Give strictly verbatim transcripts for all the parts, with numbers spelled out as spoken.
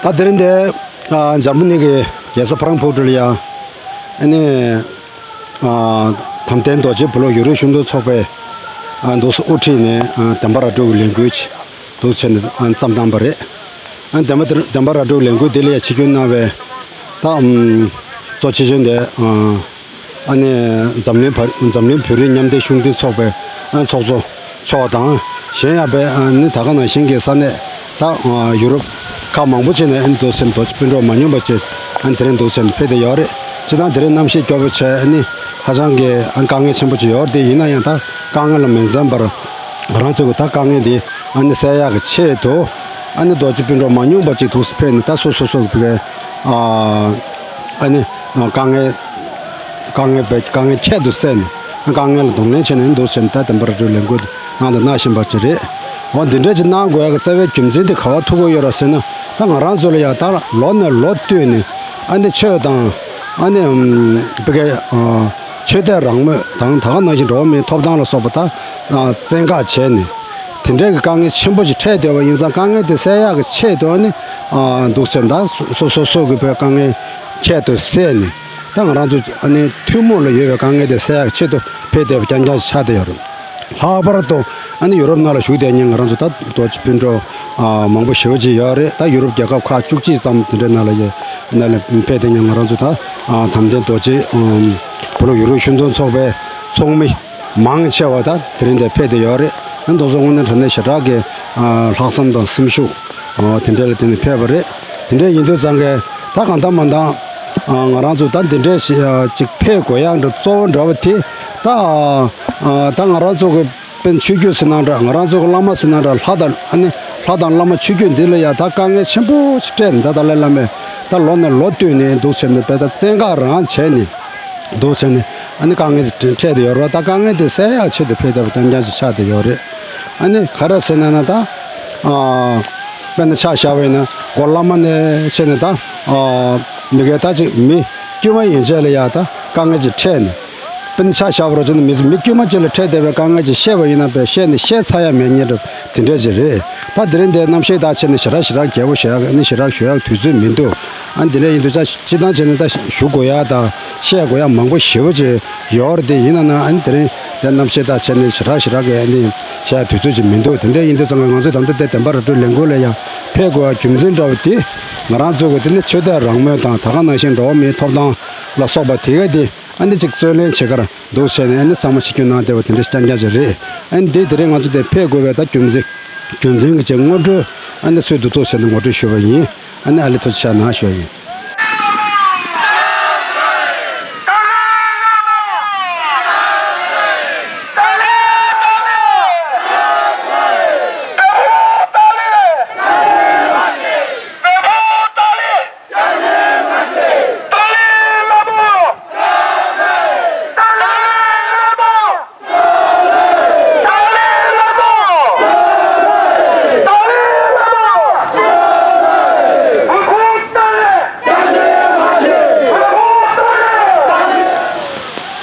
ད་དེ་རིང་འདི་ཨ་འཇར་མ་ནི་གི་རྒྱལ་ས་ཕ་རང་ཕུ་ཊི་ལ་ཡ་ཨ་ནི་ཨ་དམ་ལྡན་རྡོ་རྗེ་བུ་སློབ་ཡུ་རོབ་ཤུགས་འདོན་ཚོགས་པས་ཨ་འདུག་སེ་དབུ་ཁྲིད་ནས་ཨ་བདེན་པ་ར་སྤྲོད་ཀྱི་ལས་འགུལ་ཅིག་འདུག་བྱས་ནས་ཨ་བརྩམས་གནང་པ་རེད། ཨ་བདེན་པ་དེར་བདེན་པ་ར་སྤྲོད་ཀྱི་ལས་འགུལ་འདི་ལ་ཡ་ཆིབས་བསྒྱུར་གནང་བའི་ད་ཨམ་གཙོ་ཆེ་ཤོས་འདི་ཨ་ཨ་ནི་འཛམ་གླིང་བར་འཛམ་གླིང་བོད་རིགས་མཉམ་འབྲེལ་ཤུགས་འདོན་ཚོགས་པའི་ཨ་ཚོགས་གཙོ་མཆོག་དང་། གཞན་ཡང་པའི་ཨ་ནི་ད་ག་ནང་བཞིན་གྱི་ས་གནས་ད་ཨ་ཡུ་རོབ་ཁག་མང་པོ་བྱས་ནས་ཨ་ནི་འདུག་སེ་རྡོ་རྗེ་སྤུན་གྲོགས་མ་སྙོམས་པ་བཅས་ཨ་ནི་དེ་རིང་འདུག་སེ་ཕེབས་བསྡད་ཡོད་རེད། སྤྱིར་བཏང་དེ་རིང་གནམ་གཤིས་སྐྱོ་པོ་བྱས་ཨ་ནི་ཧ་ཅང་གི་ཨ་དཀའ་ངལ་ཆེན་པོ་ཅིག་ཡོད་རེད། དེ་ཡིན་ན་ཡང་ད་དཀའ་ངལ་ལ་མི་འཛེམ་པར་ང་རང་ཚོ་གི་ད་དཀའ་ངལ་འདི་ཨ་ནི་སེལ་ཡག་གི་ཆེད་དུ་ཨ་ནི་རྡོ་རྗེ་སྤུན་གྲོགས་མ་སྙོམས་པ་ཅིག་འདུག་སེ་ཕེབས་ནས་ད་སོ་སོ་སོ་གི་ཨ་ཨ་ནི་དཀའ་ངལ་དཀའ་ངལ་བས་དཀའ་ངལ་ཁྱད་དུ་བསད་ནས་དཀའ་ངལ་ལ་གདོང་ལེན་བྱས་ནས་འདུག་བྱས་ནས་ད་བདེན་པ་ར་སྤྲོད་ལས་འགུལ་གནང་དང་གནང་བཞིན་པ་ཅིག་རེད། འོ་འདི་འདྲ་ཅིག་གནང་དགོས་ཡག་གི་རྩ་བའི་རྒྱུ་མཚན་དེ་ག་པར་ཐུག་གི་ཡོད་རེད་ཟེར་ན། ད་ང་རང་ཚོ་ལ་ཡང་ད་ལོ་ནས་ལོ་བསྟུད་ནས་ཨ་ནི་ཆོས་དང་ཨ་ནི་ཨམ་བི་གའི་ཨ་ཆོས་དད་རང་མོས་དང་ད་ག་ནང་བཞིན་འགྲོ་བ་མིའི་ཐོབ་ཐང་ལ་སོགས་པ་ད་ཨ་བཙན་བཀག་བྱས་ནས་དེ་འདྲའི་གི་དཀའ་ངལ་ཆེན་པོ་ཞིག་འཕྲད་བསྡད་པ་ཡིན་ཙང་། དཀའ་ངལ་དེ་སེལ་ཡག་གི་ཆེད་དུ་ཨ་ནི་ཨ་འདུག་ཟེར་ད་སོ་སོ་སོ་སོ་གི་བོད་དཀའ་ངལ་ཁྱད་དུ་བསད་ནས། ད་ང་རང་ཚོ་ཨ་ནི་ཐུན་མོང་ལ་ཡོད་པའི་དཀའ་ངལ་དེ་སེལ་ཡག་ཆེད་དུ་ཕེབས་བསྡད་པ་རྐྱང་རྐྱང་ཞིག་ཆགས་བསྡད་ཡོད་རེད། ལྷག་པར་དུ་ཨ་ནི་ཡུ་རོབ་ནང་ལ་བཞུགས་བསྡད་མཁན་ང་རང་ཚོ་ད་རྡོ་རྗེ་སྤུན་གྲོགས་ཨ་མང་པོ་ཞེ་པོ་ཅིག་ཡོད་རེད། ད་ཡུ་རོབ་རྒྱལ་ཁབ་ཁག་བཅུ་གཅིག་ཙམ་དེ་འདྲའི་ནང་ལ་ཡ་ནང་ལ་ཕེབས་བསྡད་མཁན་ང་རང་ཚོ་ད་ཨ་དམ་ལྡན་རྡོ་རྗེ་ཨམ་བུ་སློབ་ཡུ་རོབ་ཤུགས་འདོན་ཚོགས་པའི་ཚོགས་མི་མང་ཆེ་བ་ད་དེ་རིང་འདིར་ཕེབས་བསྡད་ཡོད་རེད། ཨ་ནི་དེ་ཚོ་དངོས་གནས་དྲང་གནས་ཞེ་དྲག་གི་ཨ་ལྷག་བསམ་དང་སེམས་ཤུགས་ཨ་དེ་འདྲ་ལ་བརྟེན་ནས་ཕེབས་པ་རེད། དེ་འདྲ་ཡིན་དུས་ཙང་གི་ད་གང་ལྟར་མ་ལྟར་ཨ་ང་རང་ཚོ་ད་འདི་འདྲའི་ཞིག་ཨ་ཅིག་ཕེབས་དགོས་ཡག་འདྲ་གཙོ་བོ་འདྲ་བ་དེ་ད་ཨ་ད་ང་རང་ཚོ་གི་དཔེར་ན་ཆོས་བརྒྱུད་ཟེར་ན་འདྲ། ང་རང་ཚོ་གི་བླ་མ་ཟེར་ན་འདྲ། ལྷ་དང་ཨ་ནི་ལྷ་དང་བླ་མ་ཆོས་བརྒྱུད་འདི་ལ་ཡ་ད་དཀའ་ངལ་ཆེན་པོ་ཞིག་འཕྲད་ནས། ད་ཏཱ་ལའི་བླ་མས་ད་ལོ་ནས་ལོ་བསྟུད་ནས་འདུག་བྱས་ནས་བས་ད་བཙན་བཀག་རང་བྱས་ནས། འདུག་བྱས་ནས་ཨ་ནི་དཀའ་ངལ་འཕྲད་བསྡད་ཡོད་རེད་བ། ད་དཀའ་ངལ་དེ་སེལ་ཡག་ཆེད་དུ་ཕེབས་བསྡད་པ་རྐྱང་རྐྱང་ཞིག་ཆགས་བསྡད་ཡོད་རེད། ཨ་ནི་ག་རེ་ཟེར་ན་ན་ད་ཨ་དཔེར་ན་ཆ་བཞག་པ་ཡིན་ན་སྒོ་བླ་མ་ནས་བྱས་ནས་ད་ཨ་མི་སྒེར་ད་ཅིག་མི་དཀྱུས་མ་ཡན་ཆད་ལ་ཡ་ད་དཀའ་ངལ་ཅིག་འཕྲད་ནས། དཔེར་ན་ཆ་བཞག་པ་རོ་ཅིག་ནི་མི་མི་དཀྱུས་མ་ཅིག་ལ་འཕྲད་བསྡད་པའི་དཀའ་ངལ་ཅིག་བཤད་པ་ཡིན་ན་པས་བཤད་ནས་བཤད་ཚར་ཡ་མེད་མཁན་འདྲ་དེ་འདྲ་ཅིག་རེད། ད་དེ་རིང་འདིར་གནམ་གཤིས་དང་བྱས་ནས་ཞེ་དྲག་ཞེ་དྲག་རྒྱལ་པོ་ཞེ་དྲག་ཨ་ནི་ཞེ་དྲག་ཞུ་ཡག་དུས་ཚོད་མི་འདུག་ཨ་ནི་དེ་འདྲ་ཡིན་དུས་ཙང་སྤྱིར་བཏང་བྱས་ནས་ད་ཞུ་དགོས་ཡག་དང་ བཤད་དགོས་ཡ་མང་པོ་ཞེ་པོ་ཅིག་ཡོད་རེད། དེ་ཡིན་ན་ན་ཨ་ནི་དེ་རིང་དེ་རྣམ་བཤད་དག་བྱས་ནས་ཞེ་དྲག་ཞེ་དྲག་གི་ཨ་ནི་བཤད་དུས་ཚོད་ཅིག་མི་འདུག་དེ་འདྲ་ཡིན་དུས་ཙང་ང་ཚོས་ད་ལྟ་དེ་བདེན་པ་ར་སྤྲོད་ལས་འགུལ་ལ་ཡང་ཕེབས་དགོས་ཡ་རྒྱུ་མཚན་འདྲ་བོ་དེ། ང་རང་ཚོ་གི་དེ་ནི་ཆོས་དད་རང་མོས་དང་ད་ག་ནང་བཞིན་འགྲོ་བ་མིའི་ཐོབ་ཐང་ལ་སོགས་པ་དེ་ག་དེ་ཨ་ནི་ཅིག་རྩོད་ལེན་བྱེད་གར་འདུག་བྱས་ནས་ཨ་ནི་གཙང་མ་བྱེད་རྒྱུ་གནང་བསྡད་པ་དེ་འདྲ་རྐྱང་རྐྱང་ཅིག་རེད། ཨ་ནི་དེ་དེ་རིང་ང་ཚོ་དེ་ཕེབས་དགོས་པའི་ད་རྒྱུ་མཚན་རྒྱུ་མཚན་གྱི་ཆེད་ངོ་སྤྲོད་ཨ་ནི་ཚུལ་དུ་ཐུགས་བྱས་ནས་ངོ་སྤྲོད་ཞུས་པ་ཡིན། ཨ་ནི་ཨ་ལེ་ཐུགས་རྗེ་ཆེ་གནང་ཞུ་བ་ཡིན།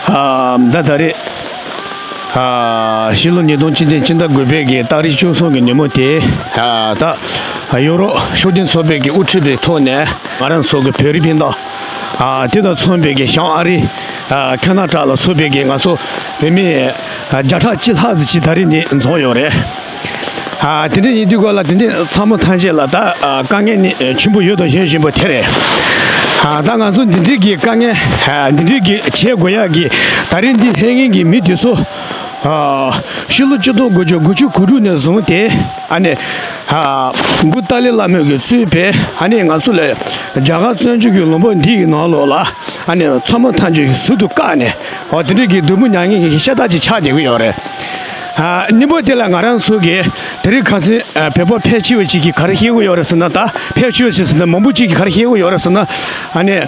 ཨ། ད་ད་རེས། ཨ། ཕྱི་ལོ་ཉིས་སྟོང་ཆིག་བརྒྱ་ཕྱི་ཟླ་དགུ་པའི་གི་ཏ་རིག་བཅུ་གསུམ་གི་ཉིན་མོ་དེ། ཨ། ད་ཡོ་རོབ་ཤུགས་ལྡན་ཚོགས་པའི་གི་དབུ་ཁྲིད་པའི་ཐོག་ནས་ང་རང་ཚོ་གི་བོད་རིགས་སྤུན་ཟླ། ཨ། དེ་དང་མཚུངས་པའི་གི་བྱང་ཨ་རི། ཨ། ཁ་ན་ཌ་ལ་སོགས་པའི་གི་ང་ཚོ་བོད་མི་བརྒྱ་ཕྲག་གཅིག་ལྷག་ཙམ་ཅིག་ད་རེས་ནི་འཛོམས་ཡོད་རེད། ཨ། དེ་འདྲ་ཡིན་དུས་སྐོར་ལ་དེ་འདྲའི་ཚང་མ་ཐམས་ཅད་ལ་ད། ཨ། དཀའ་ངལ་ནི་ཆེན་པོ་ཡོད་དང་ཡོད་བཞིན་པ་དེ་རེད། ཨ། ད་ང་ཚོ་འདི་འདྲའི་གི་དཀའ་ངལ། ཨ། འདི་འདྲའི་གི་བྱེད་དགོས་ཡག་གི་ད་རེས་འདི་ལྷན་ངན་གྱི་མི་དེ་ཚོ། ཨ། ཕྱི་ལོ་ཆིག་སྟོང་དགུ་བརྒྱ་དགུ་བཅུ་གོ་དྲུག་ནས་བཟུང་སྟེ་ཨ་ནི། ཨ། མགོ་ཏཱ་ལའི་བླ་མས་གི་གཙོས་པའི་ཨ་ནི་ང་ཚོ་ལ་རྒྱ་གར་བཙན་བྱོལ་གྱི་ལུང་པ་འདི་ཡི་ནང་ལོགས་ལ་ཨ་ནི་ཚང་མ་ཐམས་ཅད་ཀྱི་ཟུར་དུ་བཀག་ནས། འོ། དེ་འདྲའི་གི་སྡུག་པོ་མྱངས་མཁན་གྱི་ཤ་སྟག་ཅིག་ཆགས་བསྡད་ཀྱི་ཡོད་རེད། ཨ། གཉིས་པ་དེ་ལ་ང་རང་ཚོ་གི་དེ་རིང་ཁ་སང་བོད་པ་ཕལ་ཆེ་བ་ཅིག་གིས་ག་རེ་བཤད་ཀྱི་ཡོད་རེད་ཟེར་ན། ད་ཕལ་ཆེ་བ་ཅིག་ཟེར་ན་མང་པོ་ཅིག་གིས་ག་རེ་བཤད་ཀྱི་ཡོད་རེད་ཟེར་ན། ཨ་ནི།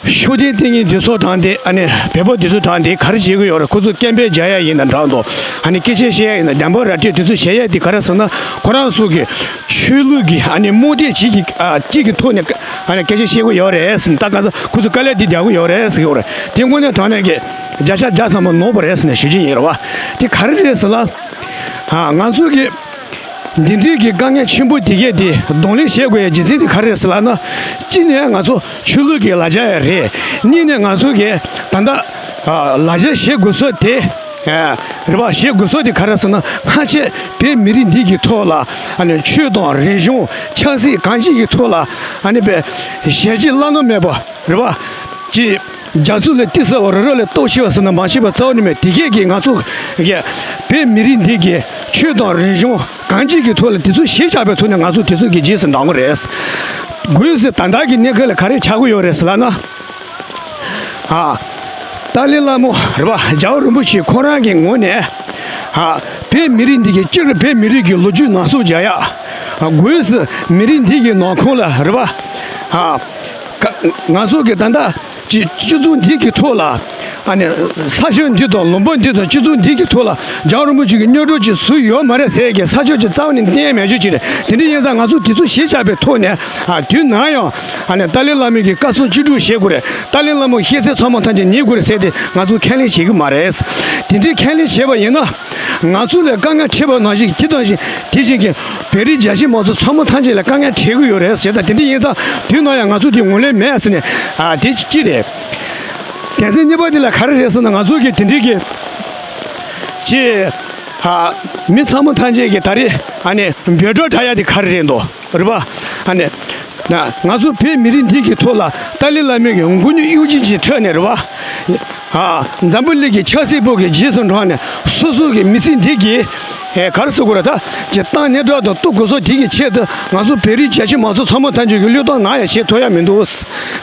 ཤུགས་ལྡན་བསྟེན་མཁན་དེ་ཚོ་དྲངས་ཏེ། ཨ་ནི་བོད་པ་དེ་ཚོ་དྲངས་ཏེ་ག་རེ་བྱེད་ཀྱི་ཡོད་རེད། ཁོ་ཚོ་སྐད་འབོད་རྒྱག་ཡ་ཡིན་ན་འདྲ་འདུག་ཨ་ནི་སྐད་ཆ་བཤད་ཡ་ཡིན་ན། བདེན་པ་ར་སྤྲོད་དེ་ཚོ་བཤད་ཡ་དེ་ག་རེ་ཟེར་ན། ཁོ་རང་ཚོ་གི་ཆོས་ལུགས་ཀྱི་ཨ་ནི་རྨོངས་དད་ཅིག་གི། ཨ། ཅིག་གི་ཐོག་ནས་ཨ་ནི་སྐད་ཆ་བཤད་ཀྱི་ཡོད་རེད་ཟེར་ན། ད་ག་ཚོད་ཁོ་ཚོ་དཀའ་ལས་དེ་རྒྱག་གི་ཡོད་རེད་ཟེར་གྱི་ཡོད་རེད། དེ་དངོས་གནས་དྲང་གནས་ཀྱི་བརྒྱ་ཆ་བརྒྱ་ཚང་མ་ནོར་བ་རེད་ཟེར་ནས་ཞུ་གི་ཡིན་རེད་བ། དེ་ག་རེ་རེད་ཟེར་ན། ཨ། ང་ཚོ་གི་འདི་འདྲའི་གི་དཀའ་ངལ་ཆེན་པོ་དེ་གས་དེ་གདོང་ལེན་བྱེད་དགོས་ཡ་རྒྱུ་མཚན་དེ་ག་རེ་རེད་ཟེར་ལབ་ན། གཅིག་ནས་ང་ཚོ་ཆོས་ལུགས་ཀྱི་ལ་རྒྱ་ཡ་རེད། གཉིས་ནས་ང་ཚོ་གི་ད་ལྟ། ཨ། ལ་རྒྱ་བྱེད་དགོས་ས་དེ། ཨ། རེད་པ། བྱེད་དགོས་ས་དེ་ག་རེ་ཟེར་ན། སྔ་ཕྱི་བོད་མི་རིགས་འདི་གི་ཐོག་ལ་ཨ་ནི་ཆོས་དང་རིག་གཞུང་ཆབ་སྲིད་གང་ཅིའི་གི་ཐོག་ལ་ཨ་ནི་བའི་ཞལ་གྱིས་བླ་ན་མེད་པ། རེད་པ། ཅིག་རྒྱ་མཚོ་ལས་ཏི་སེ་བ་རི་རབ་ལས་སྟོབས་ཆེ་བ་ཟེར་ན་མ་ཤེས་པ་རྩ་བ་ནས་མེད། དེ་གས་ཀྱིས་ང་ཚོ་གི་བོད་མི་རིགས་འདི་གི་ཆོས་དང་རིག་གཞུང་གང་ཅིའི་གི་ཐོག་ལ་དེ་ཚོ་གཞི་བཞག་པའི་ཐོག་ནས་ང་ཚོ་དེ་ཚོ་གི་རྗེས་སུ་འབྲང་གི་རེད། སྒོས་སུ་ད་ལྟ་གི་གནས་སྐབས་ལ་ག་རེ་ཆགས་ཀྱི་ཡོད་རེད་ཟེར་ལབ་ན། ཨ། ཏཱ་ལའི་བླ་མ་རེད་པ། རྒྱལ་བ་རིན་པོ་ཆེ་ཁོ་རང་གི་ངོས་ནས། ཨ། བོད་མི་རིགས་འདི་གི་སྤྱིར་བོད་མི་རིགས་ཀྱི་ལོ་རྒྱུས་ནང་གསུག་རྒྱག་ཡ། སྒོས་སུ་མི་རིགས་འདི་གི་ནང་ཁོངས་ལ་རེད་པ། ཨ། ང་ཚོ་གི་ད་ལྟ་སྤྱི་སྤྱི་ཚོགས་འདི་གི་ཐོག་ལ། ཨ་ནི་ས་ཕྱོགས་འདི་དང་ལུང་པ་འདི་དང་སྤྱི་ཚོགས་འདི་གི་ཐོག་ལ་རྒྱལ་བ་རིན་པོ་ཆེ་གི་གཉོས་གྲོགས་ཅིག་སུ་ཡོད་མ་རེད་ཟེར་གི་ས་ཕྱོགས་ཅིག་རྩ་བ་ནས་བསྟན་ཡ་མེད་ཆོག་ཅིག་རེད། དེ་འདྲ་ཡིན་ཙང་ང་ཚོ་དེ་ཚོ་གཞི་བཞག་པའི་ཐོག་ནས། ཨ། དུས་ནམ་ཡང་ཨ་ནི་ཏཱ་ལའི་བླ་མ་གི་བཀའ་གསུང་ཅི་སྒྲུབ་བྱེད་དགོས་རེད། ཏཱ་ལའི་བླ་མ་བཤད་ཚད་ཚང་མ་ཐམས་ཅད་ཉན་དགོས་རེད་ཟེར་ཏེ་ང་ཚོ་ཁས་ལེན་བྱེད་ཀྱི་མ་རེད། དེ་འདྲའི་ཁས་ལེན་བྱས་པ་ཡིན་ན། ང་ཚོ་ལ་དཀའ་ངལ་འཕྲད་པ་ནང་བཞིན་དེ་དང་བཞིན་དེ་བཞིན་གྱི་བོད་རིགས་རྒྱ་ཆེ་མང་ཚོགས་ཚང་མ་ཐམས་ཅད་ལ་དཀའ་ངལ་འཕྲད་ཀྱི་ཡོད་རེད་ཟེར། ད་དེ་འདྲ་ཡིན་ཙང་དུས་ནམ་ཡང་ང་ཚོ་དེ་ངོས་ལེན་མེད་ཟེར་ནས། ཨ། དེ་གཅིག་རེད། དོན་ཚན་གཉིས་པ་དེ་ལ་ག་རེ་རེད་ཟེར་ན། ང་ཚོ་གི་དེ་འདྲའི་གི་ཅི། ཨ། མི་ཚང་མ་ཐམས་ཅད་ཀྱི་ད་རེས་ཨ་ནི་འབོད་སྒྲ་བསྒྲགས་ཡ་དེ་ག་རེ་རེད་འདུག་རེད་པ། ཨ་ནི། ན། ང་ཚོ་བོད་མི་རིགས་འདི་གི་ཐོག་ལ་ཏཱ་ལའི་བླ་མའི་གི་མགོ་སྨྱོན་གཡོ་སྒྱུ་ཅིག་འཕྲད་ནས་རེད་པ། ཨ། འཛམ་བུ་གླིང་གི་ཆབ་སྲིད་པོ་གི་རྗེས་སུ་འབྲངས་ནས་སོ་སོ་གི་མི་ཚེ་འདི་གི། ཨེ། ག་རེ་ཟེར་དགོས་རེད། ད་ཅི་བཏང་སྙན་གྲགས་དང་གཏུག་དགོས་ས་དེ་གི་ཆེད་དུ་ང་ཚོ་བོད་རིགས་རྒྱ་ཆེ་མང་ཚོགས་ཚང་མ་ཐམས་ཅད་ཀྱི་བློས་གཏོང་ནམ་ཡང་བྱེད་ཐུབ་ཡ་མི་འདུག་བྱས་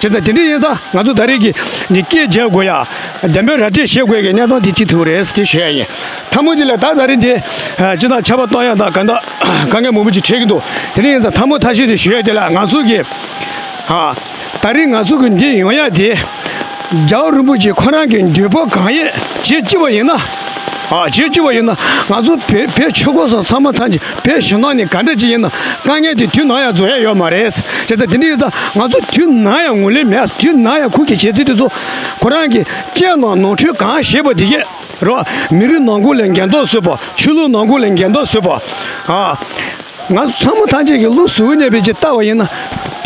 ཙང་དེ་འདྲ་ཡིན་ཙང་ང་ཚོ་ད་རེས་ཀྱི་འདི་སྐད་རྒྱག་དགོས་ཡ། བདེན་པའི་ར་སྤྲོད་བྱེད་དགོས་ཀྱི་གནས་སྟངས་དེ་ཅིག་ཐུག་རེད་ཟེར་དེ་ཞུ་ཡ་ཡིན། ཐ་མ་དེ་ལ་ད་ད་རེས་འདི། ཨ། སྤྱི་དང་ཆབས་པ་གཏོང་ཡ་དང་ག་འདྲ་དཀའ་ངལ་མང་པོ་ཅིག་འཕྲད་ཀྱི་འདུག་དེ་འདྲ་ཡིན་ཙང་ཐ་མ་ཐ་ཤལ་དེ་ཞུ་ཡ་དེ་ལ་ང་ཚོ་གི། ཨ། ད་རེས་ང་ཚོ་གི་འདི་ཡོང་ཡ་དེ། རྒྱལ་བ་རིན་པོ་ཆེ་ཁོ་རང་གི་འདོད་པ་གང་ཡིན་བྱེད་བཅུག་པ་ཡིན་ན། ཨ། བྱེད་བཅུག་པ་ཡིན་ན་ང་ཚོ་བོད་བོད་ཆོལ་ཁ་གསུམ་ཚང་མ་ཐམས་ཅད་བོད་ཕྱི་ནང་ནས་ག་འདྲ་ཅིག་ཡིན་ན་དཀའ་ངལ་དེ་དུས་ནམ་ཡང་རྫོགས་ཡ་ཡོད་མ་རེད། བྱས་ཙང་དེ་འདྲ་ཡིན་ཙང་ང་ཚོ་དུས་ནམ་ཡང་ངོས་ལེན་མེད། དུས་ནམ་ཡང་ཁོ་གི་བྱས་ཚུལ་དེ་ཚོ་ཁོ་རང་གི་སྤྱིར་ནང་ནོར་འཁྲུལ་གང་བྱས་པ་དེ་གས་རེད་པ། མི་རིགས་ནང་ཁུལ་ལ་འགལ་ཟླ་བཟོས་པ། ཆོས་ལུགས་ནང་ཁུལ་ལ་འགལ་ཟླ་བཟོས་པ། ཨ། ང་ཚོ་ཚང་མ་ཐམས་ཅད་ཀྱིས་བློ་གཟུ་བོ་ནས་བེད་ཀྱི་ལྟ་བ་ཡིན་ན།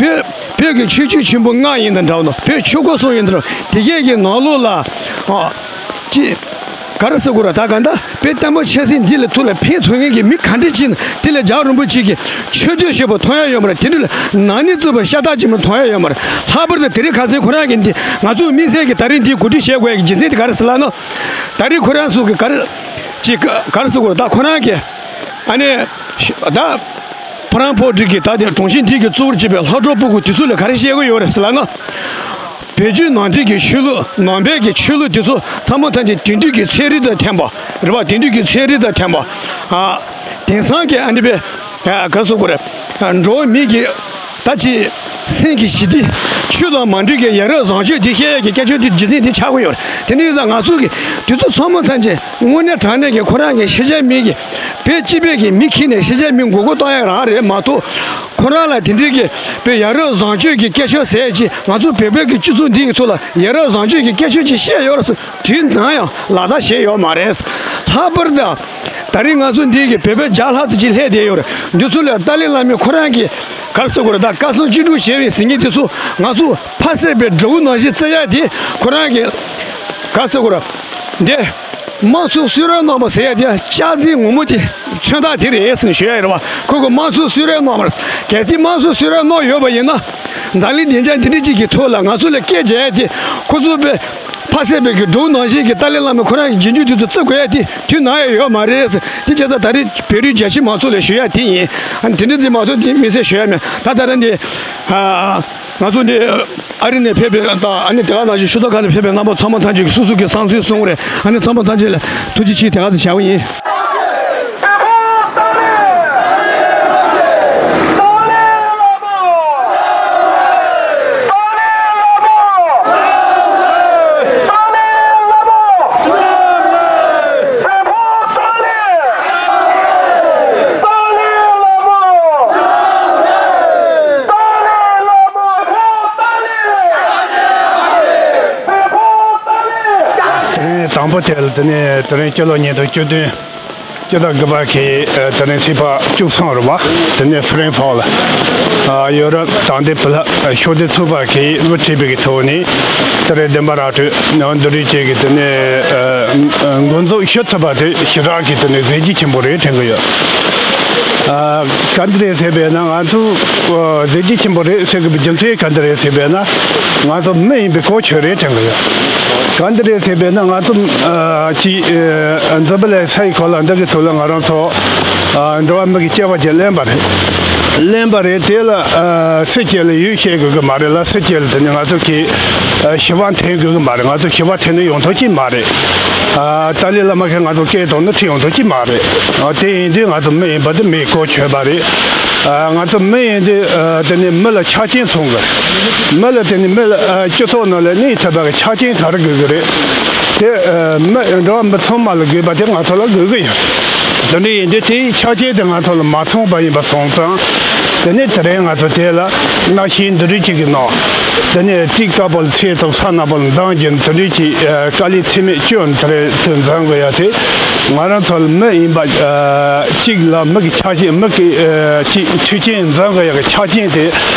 བོད་ བོད་ཀྱི་ཆོས་བརྒྱུད་ཆེན་པོ་ལྔ་ཡིན་དང་འདྲ་བ་ནོ། བོད་ཆོས་འཁོར་གསུམ་ཡིན་དང་འདྲ་བ། དེ་གས་ཀྱི་ནང་ལོགས་ལ་ཨ་ཅི་ག་རེ་ཟེར་དགོས་ར། ད་ག་འདྲ་བོད་བསྟན་པ་ཆབ་སྲིད་འདི་ལ་ཐུགས་ལ་ཕན་ཐོགས་མཁན་གྱི་མི་ག་འདྲ་ཅིག་ན་དེ་ལ་རྒྱལ་བ་རིན་པོ་ཆེ་གི་ཆོས་དོན་ཞེས་པ་མཐོང་ཡ་ཡོད་མ་རེད། དེ་འདྲ་ལ་ནག་ཉེས་བཙུགས་པ་ཤ་སྟག་ཅིག་མ་མཐོང་ཡ་ཡོད་མ་རེད། ལྷག་པར་དུ་དེ་རིང་ཁ་སང་ཁོ་རང་གི་འདི་ང་ཚོ་དམིགས་བསལ་གྱི་ད་རིང་འདི་གོ་སྒྲིག་བྱེད་དགོས་ཡ་གི་རྒྱུ་མཚན་དེ་ག་རེ་ཟེར་ལབ་ན། ད་རིང་ཁོ་རང་ཚོ་གི་ག་རེ་ཅིག་ག་རེ་ཟེར་དགོས་ར། ད་ཁོ་རང་གི་ཨ་ནི་ད་ཕོ་བྲང་ཕོ་བྲིས་ཀྱི་ད་དེ་དྲུང་ཆེ་འདི་གི་གཙོ་བོར་བྱས་པའི་ལྷ་གྲོགས་སྤུ་གུ་དེ་ཚོ་ལ་ག་རེ་བཤད་ཀྱི་ཡོད་རེད་ཟེར་ལབ་ན། བོད་བརྒྱུད་ནང་བསྟན་གྱི་ཆོས་ལུགས་ནང་པའི་གི་ཆོས་ལུགས་དེ་ཚོ་ཚང་མ་ཐམས་ཅད་དེང་དུས་ཀྱི་ཚན་རིག་དང་མཐུན་པ་རེད་པ། དེང་དུས་ཀྱི་ཚན་རིག་དང་མཐུན་པ། ཨ་དེང་སང་གི་ཨ་ནི་པའི་ཨ་ག་རེ་ཟེར་དགོས་རེད། འགྲོ་བ་མི་གི་ད་ཅི་སེམས་ཀྱི་ཞི་བདེ། ཆོས་དང་མ་འདྲེས་ཀྱི་ཡ་རབས་བཟང་སྤྱོད་དེ་བཤད་ཡས་ཀྱི་སྐད་ཆ་དེ་རྒྱུ་མཚན་དེ་ཆགས་ཀྱི་ཡོད་རེད། དེ་ནས་ང་ཚོ་གི་དེ་ཚོ་ཚང་མ་ཐམས་ཅད་དངོས་གནས་དྲང་གནས་ཀྱི་ཁོ་རང་གི་ཤེས་བྱ་མི་གི་བོད་སྤྱི་པའི་གི་མི་ཁྱེར་ནས་ཤེས་བྱ་མི་མགོ་སྐོར་གཏོང་ཡ་རང་རེད་མ་གཏོགས། ཁོ་རང་ལ་དེ་འདྲའི་གི་བོད་ཡ་རབས་བཟང་སྤྱོད་ཀྱི་སྐད་ཆ་ཟེར་ཡས་ཅིག་ང་ཚོ་བོད་པའི་གི་སྤྱི་ཚོགས་འདི་གི་ཐོག་ལ་ཡ་རབས་བཟང་སྤྱོད་ཀྱི་སྐད་ཆ་ཅིག་བཤད་ཡོད་རེད་ཟེར། དུས་ནམ་ཡང་ལག་བསྟར་བྱས་ཡོད་མ་རེད། ལྷག་པར་དུ་ད་རིང་ང་ཚོ་འདི་གི་བོད་པའི་བརྒྱ་ལྷག་ཙམ་ཅིག་སླེབས་བསྡད་ཡོད་རེད། འདི་ཚོ་ལ་ཏཱ་ལའི་བླ་མས་ཁོ་རང་གི་ག་རེ་ཟེར་དགོས་རེད། ད་བཀའ་གསུང་ཅི་སྒྲུབ་བྱས་པའི་ཟིན་གྱི་དེ་ཚོ་ང་ཚོ་ཕ་བསད་པའི་དགྲ་བོ་ནང་བཞིན་བརྩི་ཡ་དེ་ཁོ་རང་གི་ག་རེ་ཟེར་དགོས་རེད། འདི་དམངས་གཙོ་གསོལ་རས་གནང་བ་ཟེར་ཡ་དེ་ལྕགས་རྩི་ངོ་མ་དེ་མཚོན་རྟགས་དེ་རེད་ཟེར་ནས་ཞུ་ཡ་ཡིན་རེད་བ། ཁོ་གི་དམངས་གཙོ་གསོལ་རས་གནང་བ་རེད། གལ་ཏེ་དམངས་གཙོ་གསོལ་རས་གནང་ཡོད་པ་ཡིན་ན་འཛམ་གླིང་བདེ་འཇགས་འདི་འདྲ་ཅིག་གི་ཐོག་ལ་ང་ཚོ་ལ་སྐད་རྒྱག་ཡ་དེ་ཁོ་ཚོ་པའི་ཕ་བསད་པའི་གི་འགྲོ་ནང་བཞིན་གྱི་ཏཱ་ལའི་བླ་མ་ཁོ་རང་གི་རྗེས་འཇུག་དེ་ཚོ་བརྩི་དགོས་ཡ་དེ་དུས་ནམ་ཡང་ཡོད་མ་རེད་ཟེར། དེ་བྱས་ཙང་ད་རེས་བོད་རིགས་རྒྱ་ཆེ་མང་ཚོགས་ལ་ཞུ་ཡ་དེ་ཡིན། ཨ་ནི་དེ་འདྲ་ཅིག་མ་གཏོགས་དེ་དམིགས་བསལ་ཞུ་ཡ་མེད། ད་ད་རེས་འདི་ང་ཚོ་འདི་ཨ་རི་ནས་ཕེབས་པའི་དང་ཨ་ནི་དེ་ག་ནང་བཞིན་ཕྱི་ལོགས་ཁག་ནས་ཕེབས་པའི་རྣམ་པ་ཚང་མ་ཐམས་ཅད་ཀྱིས་སོ་སོ་གི་བསམ་ཚུལ་གསུང་གི་རེད། ཨ་ནི་ཚང་མ་ཐམས་ཅད་ལ་ཐུགས་རྗེ་ཆེ་དེ་ག་ཚོད་བྱ་བ་ཡིན། དེ་རིང་དང་པོ་དེ་ལ་དེ་ནས་དེ་རིང་སྤྱི་ལོ་ཉིས་སྟོང་བཅུ་བདུན་སྤྱི་ཟླ་དགུ་པ་གི་ཨ་དེ་རིང་ཚེས་པ་བཅུ་གསུམ་རེད་བ། དེ་ནས་ཧྥ་རན་ཧྥོག་ལ་ཨ་ཡོ་རོབ་དང་དེ་བུ་ལ་ཤོག་སྡེ་ཚོགས་པ་གིས་དབུ་ཁྲིད་པའི་གི་ཐོག་ནས་དེ་རིང་བདེན་པ་ར་སྤྲོད་འདུ་རིས་བཅས་ཀྱི་དེ་ནས་ཨ་འགོ་འཛུགས་ཞུ་ཐུབ་པ་དེ་ཞེ་དྲག་གི་དེ་ནས་གཟི་བརྗིད་ཆེན་པོ་རེད་དྲན་གི་ཡོད། ཨ་ག་འདི་རེད་ཟེར་བས་ན་ང་ཚོ་ཨ་གཟི་བརྗིད་ཆེན་པོ་རེད་ཟེར་གི་པའི་རྒྱུ་མཚན་ག་འདི་རེད་ཟེར་བས་ན་ང་ཚོ་མི་ཡིན་པའི་གོ་ཆོད་རེད་དྲན་གི་ཡོད། ག་འདི་རེད་ཟེར་བས་ན་ང་ཚོ་ཨ་ཅི་ཨ་འཛམ་བུ་གླིང་ས་ཡི་གོ་ལ་འདི་གི་ཐོག་ལ་ང་རང་ཚོ་ཨ་འགྲོ་བ་མི་གི་སྐྱེ་བ་ཅིག་ལེན་པ་རེད། ལེན་པ་རེད། དེ་ལ་ཨ་སྲིད་སྤྱི་ལ་ཡུལ་བཤད་དགོས་གི་མ་རེད་ལ། སྲིད་སྤྱི་ལ་དེ་ནི་ང་ཚོ་གི་ཨ་ཞི་བ་འཐེན་དགོས་གི་མ་རེད། ང་ཚོ་ཞི་བ་འཐེན་ན་ཡོང་ཐབས་ཅིག་མ་རེད། ཨ་ཏཱ་ལའི་བླ་མ་གིས་ང་ཚོ་སྐད་བཏང་ན་ཁྲིད་ཡོང་ཐུབ་ཀྱི་མ་རེད། ཨ་དེ་ཡིན་དུས་ང་ཚོ་མི་ཡིན་པ་དེ་མིའི་གོ་ཆོད་པ་རེད། ཨ་ང་ཚོ་མི་ཡིན་དུས་ཨ་དེ་ནི་མི་ལ་ཆ་རྐྱེན་ཚང་དགོས། མི་ལ་དེ་ནི་མི་ལ་ཨ་སྤྱི་ཚོགས་ནང་ལ་གནས་ཐུབ་པ་གི་ཆ་རྐྱེན་ག་རེ་དགོས་ཀྱི་རེད། དེ་ཨ་མི་འགྲོ་བ་མི་ཚང་མ་ལ་དགོས་པ་དེ་ང་ཚོ་ལ་དགོས་ཀྱི་ཡོད། དེ་འདྲ་ཡིན་དུས་དེའི་ཆ་རྐྱེན་དེ་ང་ཚོ་ལ་མ་ཚང་བ་ཡིན་པ་སོང་ཙང་། དེ་ནི་དེ་རིང་ང་ཚོ་དེ་ལ་གནའ་ཤུལ་འདི་འདྲ་ཅིག་གི་ནང་། དེ་ནས་ཏི་དཀར་པོ་ལ་ཚེ་ཐོབ་ས་ན་པོ་ལ་འདང་རྒྱུ་དེ་འདྲ་ཅིག་ཨ་དཀའ་ལས་ཚེགས་མེད་སྐྱོན་དེ་རེད་དེ་འཛིན་དགོས་ཡ་དེ། ང་རང་ཚོ་ལ་མི་ཡིན་པ་ཨ་གཅིག་ལ་མི་གི་ཆ་རྐྱེན་མི་གི་ཨ་ཅིག་མཐུན་རྐྱེན་འཛིན་དགོས་ཡ་གི་ཆ་རྐྱེན་དེ་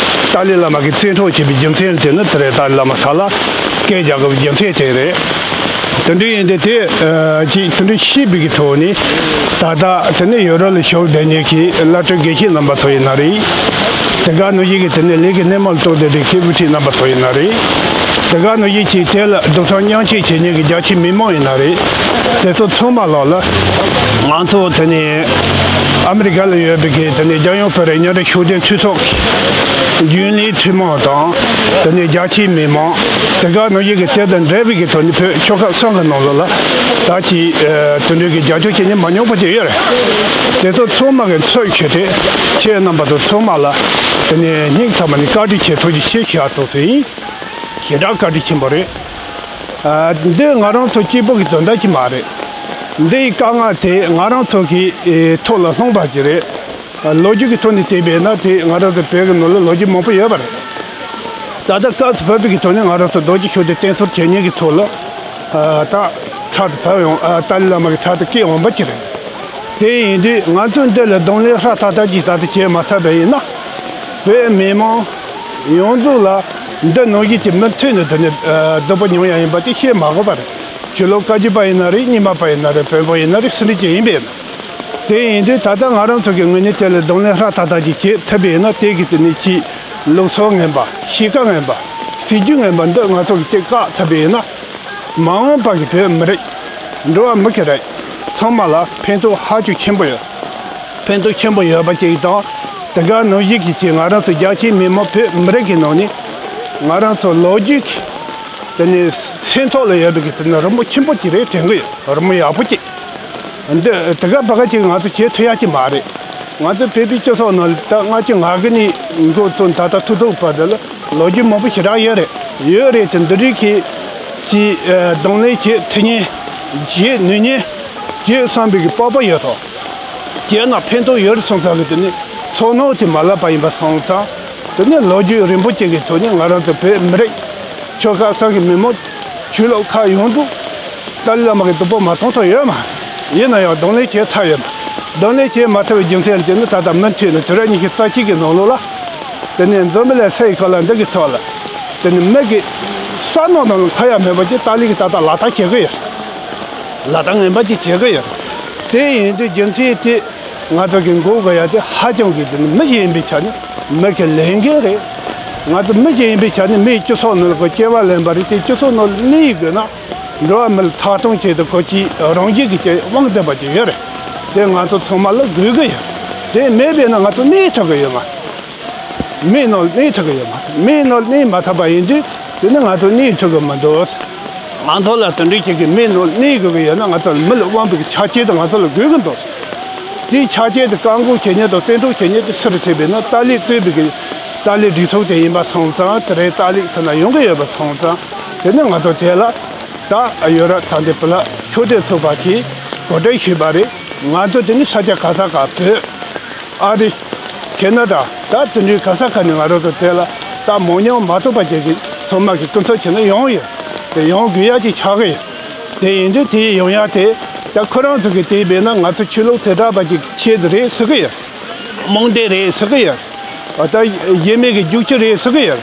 ཏཱ་ལའི་བླ་མ་གིས་བཙན་འཕྲོག་བྱས་པའི་རྒྱུ་མཚན་དེ་ནི་དེ་རེད། ཏཱ་ལའི་བླ་མ་ས་ལ་སྐད་རྒྱག་དགོས་པའི་རྒྱུ་མཚན་དེ་རེད། དེ་འདྲ་ཡིན་དུས་དེ་ཨ་ཅིག་དེ་འདྲ་ཤེས་པའི་གི་ཐོག་ནས་ད་ལྟ་དེ་ནས་ཡོ་རོབ་ལ་བཞུགས་བསྡད་མཁན་གྱི་བླ་སྤྲུལ་དགེ་བཤེས་རྣམ་པ་ཚོ་ཡིན་ན་རེད། དེ་ག་ནང་བཞིན་གྱི་དེ་ནས་ལས་ཀྱི་སྣེ་མོ་ལ་གཏོགས་བསྡད་མཁན་གྱི་དབུ་ཁྲིད་རྣམ་པ་ཚོ་ཡིན་ན་རེད། དེ་ག་ནང་བཞིན་གྱི་དེ་ལ་རྡོག་རྩ་མཉམ་བཞག་བྱེད་མཁན་གྱི་རྒྱ་ཆེའི་མི་མང་ཡིན་ན་རེད། དེ་ཚོ་ཚང་མ་ལོག་ལ་ང་ཚོ་དེ་ནས་ཨ་མི་རི་ཀ་ལ་ཡོད་པའི་གི་དེ་ནས་རྒྱལ་ཡོངས་བོད་རིགས་མཉམ་འབྲེལ་ཤུགས་ལྡན་འཐུས་ཚོགས་ཀྱི་རྒྱུན་ལས་འཐུས་མི་དང་། དེ་ནས་རྒྱ་ཆེའི་མི་མང་། དེ་ག་ནང་བཞིན་གྱི་དེ་དང་འབྲེལ་བའི་གི་ཐོག་ནས་བོད་ཆོལ་ཁ་གསུམ་གྱི་ནང་ལོགས་ལ་ད་ཅིག་ཨ་དེ་འདྲའི་གི་རྒྱབ་སྐྱོར་བྱེད་མཁན་མ་ཉུང་པ་ཅིག་ཡོད་རེད། དེ་ཚོ་ཚང་མ་གི་ཚུར་ཞུས་ཏེ་ཁྱེད་རྣམ་པ་ཚོ་ཚང་མ་ལ་དེ་ནས་སྙིང་ཐག་པ་ནས་བཀའ་དྲིན་ཆེ་ཐུགས་རྗེ་ཆེ་ཞུ་ཡ་ཐུགས་སེ་ཡིན། ཞེ་དྲག་བཀའ་དྲིན་ཆེན་པོ་རེད། ཨ་འདི་ང་རང་ཚོ་གཅིག་པོ་གི་དོན་དག་ཅིག་མ་རེད། འདིའི་དཀའ་ངལ་དེ་ང་རང་ཚོ་གི་ཨེ་ཐོག་ལ་ལྷུང་བ་ཅིག་རེད། ལོ་རྒྱུས་ཀྱི་ཐོག་ནས་བལྟས་པས་ན་དེ་ང་རང་ཚོ་བོད་ཀྱི་ནང་ལ་ལོ་རྒྱུས་མང་པོ་ཡོད་པ་རེད། ད་ལྟ་སྐབས་སུ་བབས་པའི་གི་ཐོག་ནས་ང་རང་ཚོ་རྡོ་རྗེ་ཤུགས་ལྡན་བསྟེན་གསོལ་བྱེད་མཁན་གྱི་ཐོག་ལ་ཨ་ད་ཕྲག་ཏུ་བབས་ཡོང་ཨ་ཏཱ་ལའི་བླ་མ་གི་ཕྲག་ཏུ་སྐད་འོང་པ་ཅིག་རེད། དེ་ཡིན་དུས་ང་ཚོས་འདི་ལ་གདོང་ལེན་ཧྲ་ཐག་ཐག་ཅིག་ད་ལྟ་བྱེད་མ་ཐུབ་པ་ཡིན་ན། བོད་མི་མང་ ཡོངས་རྫོགས་ལ་འདི་ནང་བཞིན་གྱི་མུ་མཐུད་ནས་དེ་ནས་ཨ་སྡུག་པོ་མྱོང་ཡ་ཡིན་པ་དེ་བཤད་མ་དགོས་པ་རེད། ཆོས་ལུགས་བཀའ་བརྒྱུད་པ་ཡིན་ན་རེད། རྙིང་མ་པ་ཡིན་ན་རེད། བོན་པོ་ཡིན་ན་རེད། སུ་འདྲ་ཅིག་ཡིན་པས་ན། དེ་ཡིན་དུས་ད་ལྟ་ང་རང་ཚོ་གི་ངོས་ནས་དེ་ལ་གདོང་ལེན་ཧྲ་ཐག་ཐག་ཅིག་བྱེད་ཐུབ་པས་ན། དེ་གི་དེ་ནས་ཅིག་ལུགས་སྲོལ་ངན་པ། གཤིས་ཀ་ངན་པ། སྲིད་ཇུས་ངན་པ་འདི་ང་ཚོ་གི་ཅིག་བཀག་ཐུབ་པས་ན། མ་འོངས་པ་གི་བོད་མི་རིགས། འགྲོ་བ་མི་གི་རིགས་ཚང་མ་ལ་ཕན་ཐོགས་ཧ་ཅང་ཆེན་པོ་ཡོད། ཕན་ཐོགས་ཆེན་པོ་ཡོད་པ་ཅིག་དང་། དེ་ག་ནང་བཞིན་གྱི་ཅིག་ང་རང་ཚོ་རྒྱ་ཆེའི་མི་མང་བོད་མི་རིགས་ཀྱི་ནང་ནས་ང་རང་ཚོ་ལོ་རྒྱུས་ཀྱི་དེ་ནས་སེམས་ཐོག་ལ་ཡོད་པའི་གི་དེ་ནས་རི་མོ་ཆེན་པོ་ཅིག་རེད་དྲན་གི་ཡོད། རི་མོ་ཡག་པོ་ཅིག་འདི་དེ་ག་བ་ག་ཅིག་ང་ཚོ་བྱེད་ཐུབ་ཡ་ཅིག་མ་རེད། ང་ཚོ་བོད་པའི་སྤྱི་ཚོགས་ནང་ལ་ད་ལྔ་བཅུ་ང་དགུ་ནས་འགོ་བཙུགས་ད་ལྟ་ཐུག་ཐུག་བར་དུ་ལ་ལོ་རྒྱུས་མང་པོ་ཞེ་དྲག་ཡོད་རེད། ཡོད་རེད་དེ་འདི་རིགས་ཀྱི་ཅིག་གདོང་ལེན་བྱེད་ཐུབ་མཁན། བྱེད་ནུས་མཁན། བྱེད་བསམ་པའི་གི་སྤོབས་པ་ཡོད་ཐོག་བྱས་ན་ཕན་ཐོགས་ཡོད་རེད་སོང་ཙང་གི་དེ་ནི་ཚོར་སྣང་དེ་མ་བརླག་པ་ཡིན་པ་སོང་ཙང་། དེ་ནི་ལོ་རྒྱུས་རིང་པོ་ཅིག་གི་ཐོག་ནས་ང་རང་ཚོ་བོད་མི་རིགས་ཆོལ་ཁ་གསུམ་གི་མི་མང་ཆོས་ལུགས་ཁག་ཡོངས་རྫོགས་ཏཱ་ལའི་བླ་མ་གི་སྡུག་པོ་མ་མཐོང་ཐོག་ཡོད་མ། ཡིན་ན་ཡང་གདོང་ལེན་བྱེད་ཐབས་ཡོད་མ། གདོང་ལེན་བྱེད་མ་ཐུབ་པའི་རྒྱུ་མཚན་དེ་ནི་ད་ལྟ་མུ་མཐུད་ནས་དུས་རབས་ཉི་ཤུ་རྩ་གཅིག་གི་ནང་ལོགས་ལ། དེ་ནས་འཛམ་བུ་གླིང་སའི་གོ་ལ་འདི་གི་ཐོག་ལ། དེ་ནས་མི་གི་བསམ་མནོ་ནང་ལ་འཁོར་ཡ་མེད་པ་ཅིག་ཏཱ་ལའི་གི་ད་ལྟ་ལག་བསྟར་བྱེད་གི་ཡོད། ལག་བསྟར་ངན་པ་ཅིག་བྱེད་གི་ཡོད། དེ་ཡིན་དུས་རྒྱུ་མཚན་དེ་ང་ཚོ་གི་འགོག་དགོས་ཡ་དེ་ཧ་ཅང་གི་དེ་ནི་མི་ཞིག་ཡིན་པའི་ཆ་ནས་མི་གི་ལས་འགན་རེད། ང་ཚོ་མི་ཞིག་ཡིན་པའི་ཆ་ནས་མིའི་སྤྱི་ཚོགས་ནང་ལ་ཁོ་སྐྱེ་བ་ལེན་པ་རེད་དེ། སྤྱི་ཚོགས་ནང་ལ་གནས་དགོས་ན་འགྲོ་བ་མི་ལ་ཐོབ་ཐང་ཆེད་དུ་ཁོ་ཅིག་རང་བཞིན་གྱི་ཅིག་དབང་ལྡན་པ་ཅིག་ཡོད་རེད། དེ་ང་ཚོ་ཚང་མ་ལ་དགོས་གི་ཡོད། དེ་མེད་པས་ན་ང་ཚོ་གནས་ཐུབ་གི་ཡོད་མ། མིའི་ནང་ལ་གནས་ཐུབ་ཀྱི་ཡོད་མ་རེད། མིའི་ནང་ལ་གནས་མ་ཐུབ་པ་ཡིན་དུས་དེ་ནི་ང་ཚོ་གནས་ཐུབ་ཀྱི་མི་འདུག་ང་ཚོ་ལ་དེ་འདྲའི་ཅིག་གི་མིའི་ནང་ལ་གནས་དགོས་ཀྱི་ཡོད་ན་ང་ཚོ་ལ་མི་ལ་དབང་པའི་ཆ་རྐྱེན་དེ་ང་ཚོ་ལ་དགོས་ཀྱི་འདུག་དེའི་ཆ་རྐྱེན་དེ་བཀག་འགོག་བྱེད་མཁན་དང་བཙན་འཕྲོག་བྱེད་མཁན་དེ་སུ་རེད་ཟེར་བས་ན་ཏཱ་ལའི་གཙོས་པའི་གི་ཏཱ་ལའི་སྒྲིག་འཛུགས་དེ་ཡིན་པ་སོང་ཙང་། དེ་རིང་ཏཱ་ལའི་ཁོ་ན་ཡོང་གི་ཡོད་པ་སོང་ཙང་། དེ་ནི་ང་ཚོ་དེ་ལ་ད་ཡོ་རོབ་ད་འདི་བུ་ལ་ཤུགས་ལྡན་ཚོགས་པ་གིས་གོ་སྒྲིག་ཞུས་པ་རེད། ང་ཚོ་དེ་ནི་ས་ཆ་ག་ས་ག་བོད། ཨ་རི། ཁེ་ན་ཌ། ད་དེ་འདྲའི་ག་ས་ག་ནས་ང་རང་ཚོ་དེ་ལ་ད་མང་ཉུང་མ་གཏོགས་པ་ཅིག་གི་ཚང་མ་གི་སྐུ་ཚབ་བྱས་ནས་ཡོང་ཡོད། དེ་ཡོང་དགོས་ཡ་ཅིག་ཆགས་ཀྱི་ཡོད། དེ་ཡིན་དུས་དེ་ཡོང་ཡ་དེ་ད་ཁོ་རང་ཚོ་གི་དེ་བས་ན་ང་ཚོ་ཆོས་ལུགས་དེ་འདྲ་བ་ཅིག་ཆེད་དུ་རེད་ཟེར་གི་ཡོད། རྨོངས་དད་རེད་ཟེར་གི་ཡོད། ད་གཞན་མི་གི་རྒྱུག་ཁྱི་རེད་ཟེར་གི་ཡོད།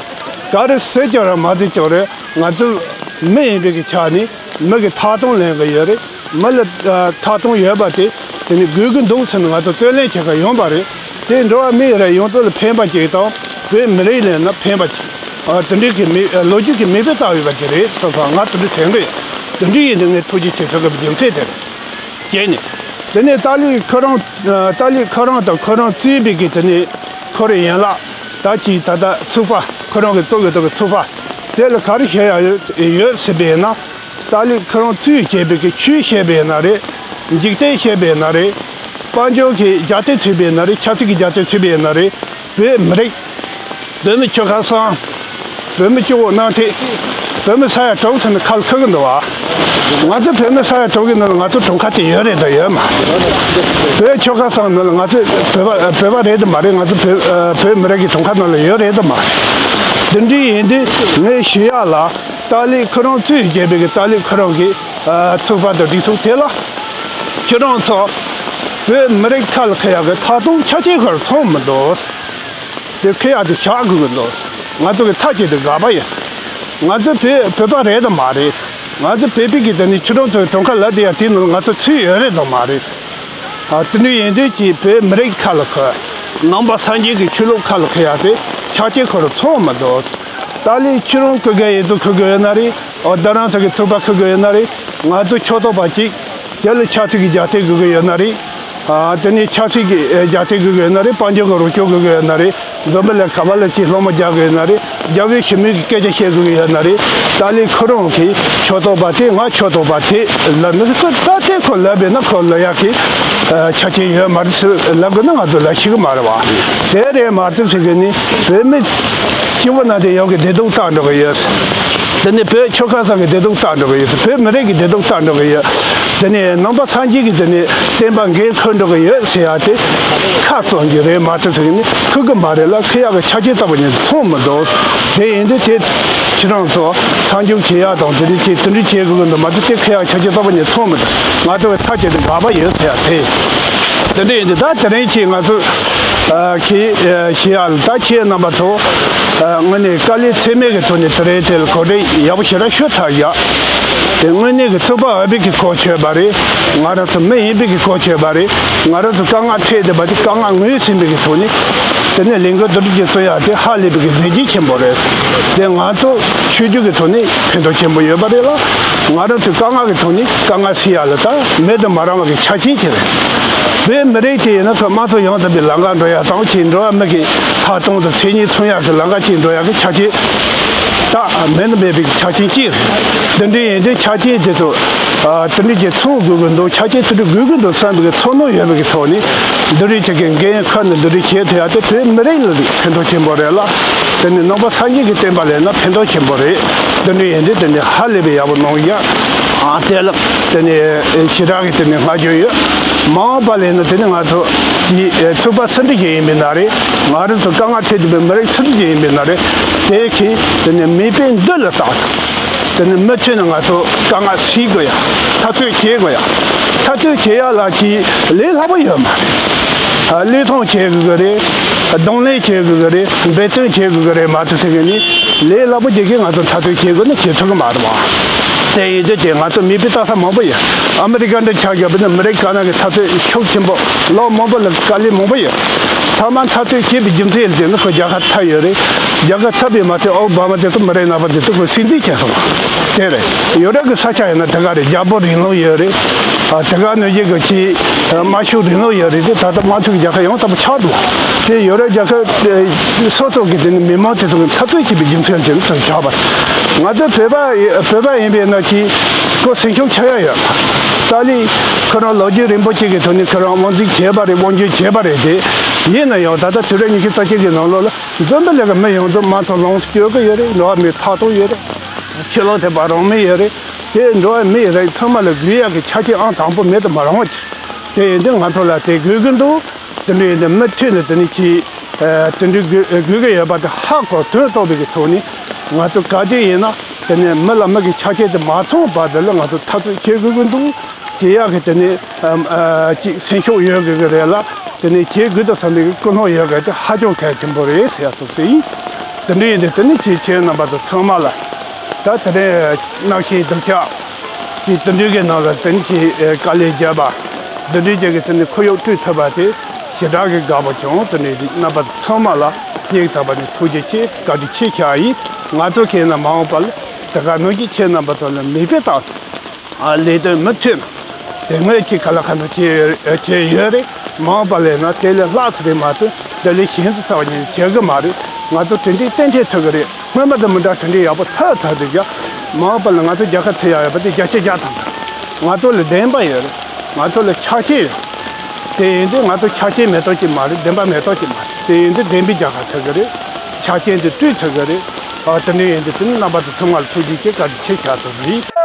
ག་རེ་ཟེར་ཀྱང་ར་མ་ཟེར་ཀྱང་ར་ང་ཚོ་མི་ཡིན་པའི་གི་ཆ་ནས་མི་གི་ཐོབ་ཐང་ལེན་གི་ཡོད་རེད། མི་ལ་ཨ་ཐོབ་ཐང་ཡོད་པ་དེ་དེ་ནི་དགོས་ཀྱི་འདུག་ཟེར་ནས་ང་ཚོ་རྩོད་ལེན་བྱེད་ག་ཡོང་པ་རེད། དེ་འགྲོ་བ་མིའི་རིགས་ཡོངས་རྫོགས་ལ་ཕན་པ་ཅིག་དང་བོད་མི་རིགས་ལ་ན་ཕན་པ་ཅིག་ཨ་དེ་འདྲའི་གི་མི་ཨ་ལོ་རྒྱུས་ཀྱི་མིག་དཔེ་ལྟ་འོས་པ་ཅིག་རེད་བསམ་སོང་། ང་དེ་འདྲ་དྲན་གི་ཡོད། དེ་འདྲ་ཡིན་དུས་ངས་ཐུགས་རྗེ་ཆེ་ཟེར་གི་རྒྱུ་མཚན་དེ་རེད། བྱས་ནས་དེ་ནས་ཏཱ་ལའི་ཁོ་རང་ཨ་ཏཱ་ལའི་ཁོ་རང་དང་ཁོ་རང་གཙོས་པའི་གི་དེ་ནས་ཁོ་རའི་ཡན་ལག་ད་ཅིག་ད་ལྟ་ཚོགས་པ་ཁོ་རང་གི་གཙོ་བོ་དེ་གི་ཚོགས་པ་དེ་ལ་ག་རེ་བཤད་ཡ་ཡོད་ཡོད་ཟེར་བས་ན། ཏཱ་ལའི་ཁོ་རང་གཙོས་བྱས་པའི་གི་ཆོས་བཤད་པས་ན་རེད། འཇིག་རྟེན་བཤད་པས་ན་རེད། དཔལ་འབྱོར་གྱི་རྒྱབ་རྟེན་བྱས་པས་ན་རེད། ཆབ་སྲིད་ཀྱི་རྒྱབ་རྟེན་བྱས་པས་ན་རེད། བོད་མི་རིགས། བོད་མི་ཆོལ་ཁ་གསུམ། བོད་མི་སྤྱི་བོ་གནམ་ཐིག་བོད་མི་ས་ཡ་དྲུག་ཟེར་ནས་ཁ་ལ་ཁུར་གི་འདུག་བ། ང་ཚོ་བོད་མི་ས་ཡ་དྲུག་གི་ནང་ལ་ང་ཚོ་གྲངས་ཀ་དེ་ཡོད་རེད་དང་ཡོད་མ་རེད། བོད་ཆོལ་ཁ་གསུམ་ནང་ལ་ང་ཚོ་བོད་པ་བོད་པ་རེད་དམ་མ་རེད། ང་ཚོ་བོད་བོད་མི་རིགས་ཀྱི་གྲངས་ཀ་ནང་ལ་ཡོད་རེད་དམ་མ་རེད། དེ་འདྲ་ཡིན་དུས་ངས་ཞུ་ཡག་ལ། ཏཱ་ལའི་ཁོ་རང་གཙོས་བྱས་པའི་གི་ཏཱ་ལའི་ཁོ་རང་གི་ཨ་ཚོགས་པ་དང་སྒྲིག་འཛུགས་དེ་ལ་ཁྱེད་རང་ཚོ་བོད་མི་རིགས་ཁ་ལ་ཁུར་ཡག་གི་ཐོབ་ཐང་ཆ་རྐྱེན་ཁོ་རང་ཚང་མི་འདུག་དེ་ཁུར་ཡག་དེ་བཞག་དགོས་ཀྱི་འདུག་ང་ཚོ་གི་ཐག་བཅད་དེ་དགག་པ་ཡིན། ང་ཚོ་བོད་བོད་པ་རེད་དམ་མ་རེད། ང་ཚོ་བོད་པའི་གི་དེ་ནི་ཁྱེད་རང་ཚོ་གི་གྲངས་ཀ་ལབ་བསྡད་ཡ་དེ་ནང་ང་ཚོ་ཚུད་ཡོད་རེད་དམ་མ་རེད། ཨ་དེ་འདྲ་ཡིན་དུས་ཀྱི་བོད་མི་རིགས་ཁ་ལ་ཁུར། ནང་པ་སངས་རྒྱས་ཀྱི་ཆོས་ལུགས་ཁ་ལ་ཁུར་ཡག་དེ་ཆ་རྐྱེན་ཁོ་རང་ཚང་མི་འདུག་ཏཱ་ལའི་ཁྱེད་རང་ཁུར་གི་ཡིན་ཚུལ་ཁུར་གི་ཡོད་ན་རེད། ཨོ་རྡ་རམ་ས་གི་ཚོགས་པ་ཁུར་གི་ཡོད་ན་རེད། ང་ཚོ་ཕྱོགས་གཏོགས་པ་གཅིག་དེ་ལ་ཆབ་སྲིད་ཀྱི་རྒྱབ་རྟེན་དགོས་གི་ཡོད་ན་རེད། ཨ་དེ་ནས་ཆབ་སྲིད་ཀྱི་ཨེ་རྒྱབ་རྟེན་དགོས་གི་ཡོད་ན་རེད། དཔལ་འབྱོར་གྱི་རོགས་སྐྱོར་དགོས་གི་ཡོད་ན་རེད། འཛམ་བུ་གླིང་ག་པ་ལ་ཅིག་སློབ་མ་རྒྱག་གི་ཡོད་ན་རེད། རྒྱལ་བའི་ཞི་མོལ་གྱི་སྐད་ཆ་བཤད་དགོས་གི་ཡོད་ན་རེད། ཏཱ་ལའི་ཁོ་རང་གི་ཕྱོགས་གཏོགས་པ་དེ་ང་ཕྱོགས་གཏོགས་པ་དེ་ལབ་ན་ཁོ་ད་དེ་ཁོ་ལབ་པས་ན་ཁོ་ལབ་ཡག་གི་ཨ་ཆ་རྐྱེན་ཡོད་མ་རེད་ཟེར་ལབ་དགོས་ན་ང་ཚོ་ལབ་ཤེས་གི་མ་རེད་བ། དེ་རེད་མ་གཏོགས་ཟེར་གི་ནི་བོད་མི་སྤྱི་བོ་ན་དེ་ཡོག་གི་བདེ་སྡུག་བལྟ་འགྲོ་གི་ཡོད། དེ་ནི་བོད་ཆོལ་ཁ་གསུམ་གི་བདེ་སྡུག་བལྟ་འགྲོ་གི་ཡོད། བོད་མི་རིགས་ཀྱི་བདེ་སྡུག་བལྟ་འགྲོ་གི་ཡོད། དེ་ནས་ནང་པ་སངས་རྒྱས་ཀྱི་དེ་ནས་བསྟན་པ་འགན་འཁུར་འགྲོ་གི་ཡོད་ཟེར་ཡ་དེ་ཁ་བཙུམ་གྱི་རེད་མ་གཏོགས་ཟེར་གི་ནི་ཁུར་གི་མ་རེད་ལ། ཁུར་ཡག་གི་ཆ་རྐྱེན་ལྟ་བུ་ནི་ཚང་མི་འདུག་དེ་ཡིན་དུས་དེ་ཁྱེད་རང་ཚོ་མཚམས་འཇོག་བྱེད་ཡག་དང་དེ་འདྲ་བྱེད་དེ་འདྲ་བྱེད་དགོས་ཀྱི་འདུག་མ་གཏོགས་དེ་ཁུར་ཡག་ཆ་རྐྱེན་ལྟ་བུ་ནི་ཚང་མི་འདུག་ང་ཚོ་གི་ཐག་བཅད་དེ་དགག་པ་ཡོད་ཟེར་ཡ་དེ། དེ་འདྲ་ཡིན་དུས་ད་དེ་རིང་ཁྱེད་ང་ཚོ་ ཨ་ཁྱེད་ཨ་ཞེས་ཡ་ལ། ད་ཁྱེད་རྣམ་པ་ཚོ་ཨ་དངོས་གནས་དཀའ་ལས་ཚད་མེད་ཀྱི་ཐོག་ནས་དེ་རིང་དེ་ལ་གོ་སྒྲིག་ཡག་པོ་ཞེ་དྲག་ཞུ་ཐུབ་ཡ། དེ་དངོས་གནས་ཀྱི་རྩོད་པ་འབད་པའི་གི་གོ་ཆོད་པ་རེད། ང་རང་ཚོ་མི་ཡིན་པའི་གི་གོ་ཆོད་པ་རེད། ང་རང་ཚོ་དཀའ་ངལ་འཕྲད་བསྡད་པ་དེ་དཀའ་ངལ་ངོས་ཟིན་པའི་གི་ཐོག་ནས་དེ་ནས་ལས་འགུལ་འདི་འདྲ་ཅིག་བརྩོན་ཡ་དེ་ཧ་ལས་པའི་གི་གཟི་བརྗིད་ཆེན་པོ་རེད། དེ་ང་ཚོ་ཆོས་བརྒྱུད་ཀྱི་ཐོག་ནས་ཕན་ཐོགས་ཆེན་པོ་ཡོད་པ་རེད་ལ། ང་རང་ཚོའི་དཀའ་ངལ་གྱི་ཐོག་ནས་དཀའ་ངལ་སེལ་ཡ་ལ་ད་མེད་དུ་མ་རུང་བ་གི་ཆ་རྐྱེན་ཅིག་རེད། བོད་མི་རིགས་དེ་ཡིན་ན་ཁོ་དམངས་གཙོ་ཡོང་ཐུབ་པའི་ལམ་ཁ་འགྲོ་ཡ་དང་། ཕྱིའི་འགྲོ་བ་མི་གི་ཐད་གཏོང་དང་མཚན་ཉིད་མཚོན་ཡ་གི་ལམ་ཁ་ཅིག་འགྲོ་ཡ་གི་ཆ་རྐྱེན་ད་མེད་ན་མེད་པའི་ཆ་རྐྱེན་ཅིག་རེད། འདི་འདྲ་ཡིན་དུས་ཆ་རྐྱེན་དེ་ཚོ་ཨ་དེ་འདྲ་ཅིག་ཚང་དགོས་ཀྱི་འདུག་ཆ་རྐྱེན་དེ་འདྲ་དགོས་ཀྱི་འདུག་བསམ་པའི་ཚོར་སྣང་ཡོད་པའི་ཐོག་ནས་འདི་འདྲ་ཅིག་གི་འགན་ཁུར་ནས་འདི་འདྲ་བྱེད་ཐུབ་ཡ་དེ་བོད་མི་རིགས་ལ་ཕན་ཐོགས་ཆེན་པོ་རེད་ལ། དེ་ནས་ནང་པ་སངས་རྒྱས་ཀྱི་བསྟན་པ་ལ་ཡིན་ན་ཕན་ཐོགས་ཆེན་པོ་རེད། དེ་འདྲ་ཡིན་དུས་དེ་ནས་ཧ་ལས་པའི་ཡག་པོ་གནང་ཡ། ཨ་དེ་ལ་དེ་ནས་ཞེ་དྲག་གི་དེ་ནས་བསྔགས་བརྗོད་ཡོད། མ་འོངས་པ་ལ་ཡིན་ན་དེ་ནས་ང་ཚོ་གི་ཚོགས་པ་སུ་འདྲ་ཅིག་ཡིན་པའི་ན་རེད། ང་རང་ཚོ་དཀའ་ངལ་འཕྲད་བསྡད་པའི་མི་རིགས་སུ་འདྲ་ཅིག་ཡིན་པའི་ན་རེད། དེ་གི་དེ་ནས་མེས་པོའི་མདུན་ལ་བཏགས། དེ་ནས་མུ་མཐུད་ནས་ང་ཚོ་དཀའ་ངལ་སེལ་དགོས་ཡ། འཐབ་རྩོད་བྱེད་དགོས་ཡ། འཐབ་རྩོད་བྱེད་ཡ་ལ་གི་ལས་སླ་པོ་ཡོད་མ་རེད། ཨ་བློས་གཏོང་བྱེད་དགོས་ཀྱི་རེད། གདོང་ལེན་བྱེད་དགོས་ཀྱི་རེད། འབད་བརྩོན་བྱེད་དགོས་ཀྱི་རེད་མ་གཏོགས་ཟེར་གི་ནི་ལས་སླ་པོ་བྱེད་གི་ང་ཚོ་འཐབ་རྩོད་བྱེད་དགོས་ན་བྱེད་ཐུབ་གི་མ་རེད་བ། དེ་ཡིན་དུས་དེ་ང་ཚོ་མེས་པོའི་རྟགས་མཐའ་མང་པོ་ཡོད། ཨ་མི་རི་ཀ་འདྲ་ཆ་བཞག་པ་ན་མི་རིགས་གང་ན་གི་འཐབ་རྩོད་ཤུགས་ཆེན་པོ་ལོ་མང་པོ་ལ་དཀའ་ལས་མང་པོ་ཡོད། ཐ་མ་འཐབ་རྩོད་བྱེད་པའི་རྒྱུ་མཚན་ཡིན་ན་ཁོ་རྒྱལ་ཁ་ཐོབ་ཡོད་རེད། རྒྱལ་ཁ་ཐོབ་པའི་མ་ཚད་ཨོ་བྷ་མ་དེ་ཚོ་མི་རིགས་རྣམ་པ་དེ་ཚོ་ཁོ་སྲིད་འཛིན་བྱས་སོང་། དེ་རེད། ཡོ་རོབ་ཀྱི་ས་ཆ་ཡིན་ན་དེ་ག་རེད། རྒྱལ་པོ་རིང་ལུགས་ཡོད་རེད། ཨ་དེ་ག་ནང་བཞིན་གྱི་ཆེས་དམར་ཤོག་རིང་ལུགས་ཡོད་རེད། དེ་ད་ལྟ་དམངས་གཙོའི་རྒྱལ་ཁབ་ཡང་དག་པ་ཆགས་འདུག་དེ་ཡོ་རོབ་རྒྱལ་ཁབ་སོ་སོ་གི་དེ་ནི་མི་མང་དེ་ཚོ་གི་འཐབ་རྩོད་བྱེད་པའི་རྒྱུ་མཚན་ཅན་དུ་ཆགས་པ། ང་ཚོ་བོད་པ་བོད་པ་ཡིན་པའི་ན་ཆེས་ཁོ་སེམས་ཤུགས་ཆག་ཡ་ཡོད། ཏཱ་ལའི་ཁོ་རང་ལོ་རྒྱུས་རིང་པོ་ཅིག་གི་ཐོག་ནས་ཁོ་རང་དབང་འཛིན་བྱས་པ་རེད། དབང་སྒྱུར་བྱས་པ་རེད། དེ་ཡིན་ན་ཡང་ད་ལྟ་དུས་རབས་ཉི་ཤུ་རྩ་གཅིག་གི་ནང་ལོགས་ལ་འཛམ་བུ་གླིང་གི་མི་ཡོངས་རྫོགས་མང་ཚོགས་ལོངས་སུ་སྤྱོད་ཀྱི་ཡོད་རེད། འགྲོ་བ་མིའི་ཐོབ་ཐང་ཡོད་རེད། ཆོས་ལུགས་དད་པ་རང་མོས་ཡོད་རེད། དེ་འགྲོ་བ་མིའི་རིགས་ཚང་མ་ལ་དགོས་ཡག་གི་ཆ་རྐྱེན་ཨང་དང་པོ་མེད་དུ་མ་རུང་བ་ཅིག་དེ་ཡིན་དུས་ང་ཚོ་ལ་དེ་དགོས་ཀྱི་འདུག་དེ་འདྲ་ཡིན་དུས་མུ་མཐུད་ནས་དེ་ནི་ཅིག་དེ་འདྲའི་དགོས་དགོས་ཀྱི་ཡོད་པ་དེ་ཧ་གོ་དོན་རྟོགས་པའི་གི་ཐོག་ནས་ང་ཚོ་ག་དུས་ཡིན་ན་དེ་ནས་མི་ལ་མི་གི་ཆ་རྐྱེན་དེ་མ་ཚང་བར་དེ་ལ་ང་ཚོ་འཐབ་རྩོད་བྱེད་དགོས་ཀྱི་འདུག་བྱེད་ཡག་གི་དེ་ནས་ཨམ་ཨ་ཅིག་སེམས་ཤུགས་ཡོད་དགོས་ཀྱི་རེད་ལ། དེ་ནས་བྱེད་དགོས་དང་བསམ་པའི་ཀུན་སློང་ཡོད་དགོས་དེ་ཧ་ཅང་གལ་ཆེན་པོ་རེད་ཟེར་ཡག་ཐུག་ཟེར་ཡིན། དེ་འདྲ་ཡིན་དུས་དེ་ནས་ཁྱེད་ཁྱེད་རྣམ་པ་ཚོ་ཚང་མ་ལ་ད་དེ་རིང་གནམ་གཤིས་སྡུག་ཅག་ཅིག་དེ་འདྲའི་གི་ནང་ལ་དེ་ནས་ཁྱེད་དཀའ་ལས་བརྒྱབ་པ་དེ་འདྲའི་ཅིག་གི་དེ་ནས་ཁོར་ཡུག་བསྐྲུན་ཐུབ་པ་དེ་ཞེ་དྲག་གི་དགའ་པོ་བྱུང་། དེ་ནས་རྣམ་པ་ཚང་མ་ལ་སྙིང་ཐག་པ་ནས་ཐུགས་རྗེ་ཆེ་བཀའ་དྲིན་ཆེ་ཞུ་ཡ་ཡིན། ང་ཚོ་ཁྱེད་རྣམ་མ་འོངས་པ་ལ་དེ་ག་ནང་བཞིན་ཁྱེད་རྣམ་པ་ཚོ་ལ་མིག་དཔེ་བལྟ། ཨ་ལས་དོན་མུ་མཐུད་དེ་སྔོན་གྱི་ག་ལ་ག་འདྲ་བྱས་བྱས་ཡོད་རེད། མ་འོངས་པ་ལས་ན་དེ་ལས་ལྷག་ཙམ་རེད་མ་གཏོགས་དེ་ལས་གཞན་ཚོ་ཚ་བ་ཉིད་བྱེད་གི་མ་རེད། ང་ཚོ་གྲུབ་འབྲས་ཏན་ཏན་ཐོབ་གི་རེད། སྔོན་མ་དང་མི་འདྲ་གྲུབ་འབྲས་ཡག་པོ་ཐོབ་ཐོབ་དེ་བཞག་མ་འོངས་པ་ལ་ང་ཚོ་རྒྱལ་ཁ་ཐོབ་ཡག་ཡོད་པ་དེ་བརྒྱ་ཆ་བརྒྱ་ཐམ་པ་ང་ཚོ་ལ་བདེན་པ་ཡོད་རེད། ང་ཚོ་ལ་ཆ་རྐྱེན་ཡོད། དེ་ཡིན་དུས་ང་ཚོ་ཆ་རྐྱེན་མེད་ཐབས་ཅིག་མ་རེད། བདེན་པ་མེད་ཐབས་ཅིག་མ་རེད། དེ་ཡིན་དུས་བདེན་པའི་རྒྱལ་ཁ་ཐོབ་གི་རེད། ཆ་རྐྱེན་དེ་བསྐྲུན་ཐུབ་གི་རེད། ཨ་དེ་འདྲ་ཡིན་དུས་དེ་ནི་རྣམ་པ་ཚོ་ཚང་མ་ལ་ཐུགས་རྗེ་ཆེ་བཀའ་དྲིན་ཆེ་ཞུ་ཐུབ་རེད།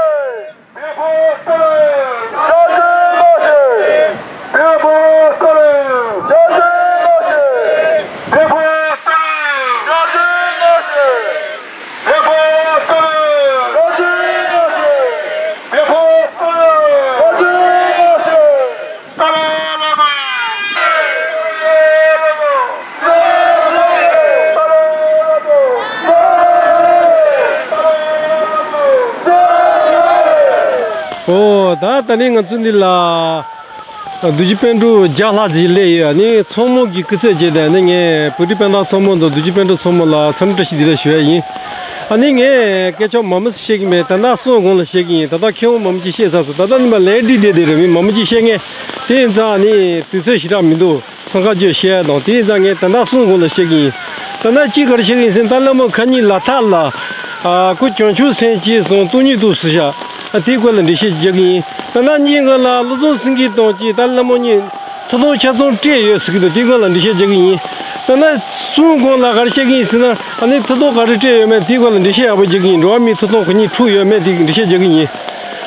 ཨོ་ད་ད་ནི་ང་ཚོ་འདི་ལ་རྡོ་རྗེ་སྤུན་གྲོགས་བརྒྱ་ལྷག་ཙམ་སླེབས་ཡོད། ཨ་ནི་ཚང་མ་གི་སྐུ་ཚེ་རྗེས་དེ་ཨ་ནི་ངས་བོད་རིགས་སྤུན་ཟླ་ཚང་མ་དང་རྡོ་རྗེ་སྤུན་གྲོགས་ཚང་མ་ལ་འཚམས་འདྲི་བཀྲ་ཤིས་བདེ་ལེགས་ཞུ་ཡ་ཡིན། ཨ་ནི་ངས་སྐད་ཆ་མང་པོ་ཞིག་བཤད་ཀྱི་མེད། ད་ལྟ་གསུམ་གོང་ལ་བཤད་ཀྱི་ཡིན། ད་ལྟ་ཁྱེད་རང་མང་པོ་ཅིག་བཤད་ཚར་སོང་། ད་ལྟ་ནི་མ་ལན་འདི་དེ་དེ་རེད། མི་མང་པོ་ཅིག་བཤད་མཁན་དེ་ཡིན་ཙང་ཨ་ནི་དུས་ཚོད་ཞེ་དྲག་མི་འདུག་འཚང་ཁ་བརྗོད་བཤད་ཡ་དང་དེ་ཡིན་ཙང་ངས་ད་ལྟ་གསུམ་གོང་ལ་བཤད་ཀྱི་ཡིན། ད་ལྟ་གཅིག་ག་རེ་བཤད་ཀྱི་ཡིན་ཟེར་ན་ཏཱ་ལའི་བླ་མ་ཁ་ཉིན་ལ་དྭགས་ལ་ཨ་ཁོ་བྱང་ཆུབ་སེམས་སྐྱེས་སོང་སྟོང་ཉིད་དུ་ཟེར་བཞག་ཨ་དེའི་སྐོར་ལ་འགྲེལ་བཤད་རྒྱག་གི་ཡིན། ད་ལྟ་གཉིས་གོང་ལ་བློ་བཟང་སེང་གེ་དང་གཅིག་ཏཱ་ལའི་བླ་མ་གཉིས་ཐུགས་དམ་ཆ་ཚང་སྤྲད་ཡོད་ཟེར་གྱི་འདུག་དེའི་སྐོར་ལ་འགྲེལ་བཤད་རྒྱག་གི་ཡིན། ད་ལྟ་གསུམ་གོང་ལ་ག་རེ་བཤད་ཀྱི་ཡིན་ཟེར་ན་ཨ་ནི་ཐུགས་དམ་ག་རེ་སྤྲད་ཡོད་མེད་དེའི་སྐོར་ལ་འགྲེལ་བཤད་ཡག་པོ་རྒྱག་གི་ཡིན། འགྲོ་བ་མིའི་ཐུགས་དམ་ཁོ་གཉིས་འཁྲུགས་ཡོད་མེད་དེ་འགྲེལ་བཤད་རྒྱག་གི་ཡིན།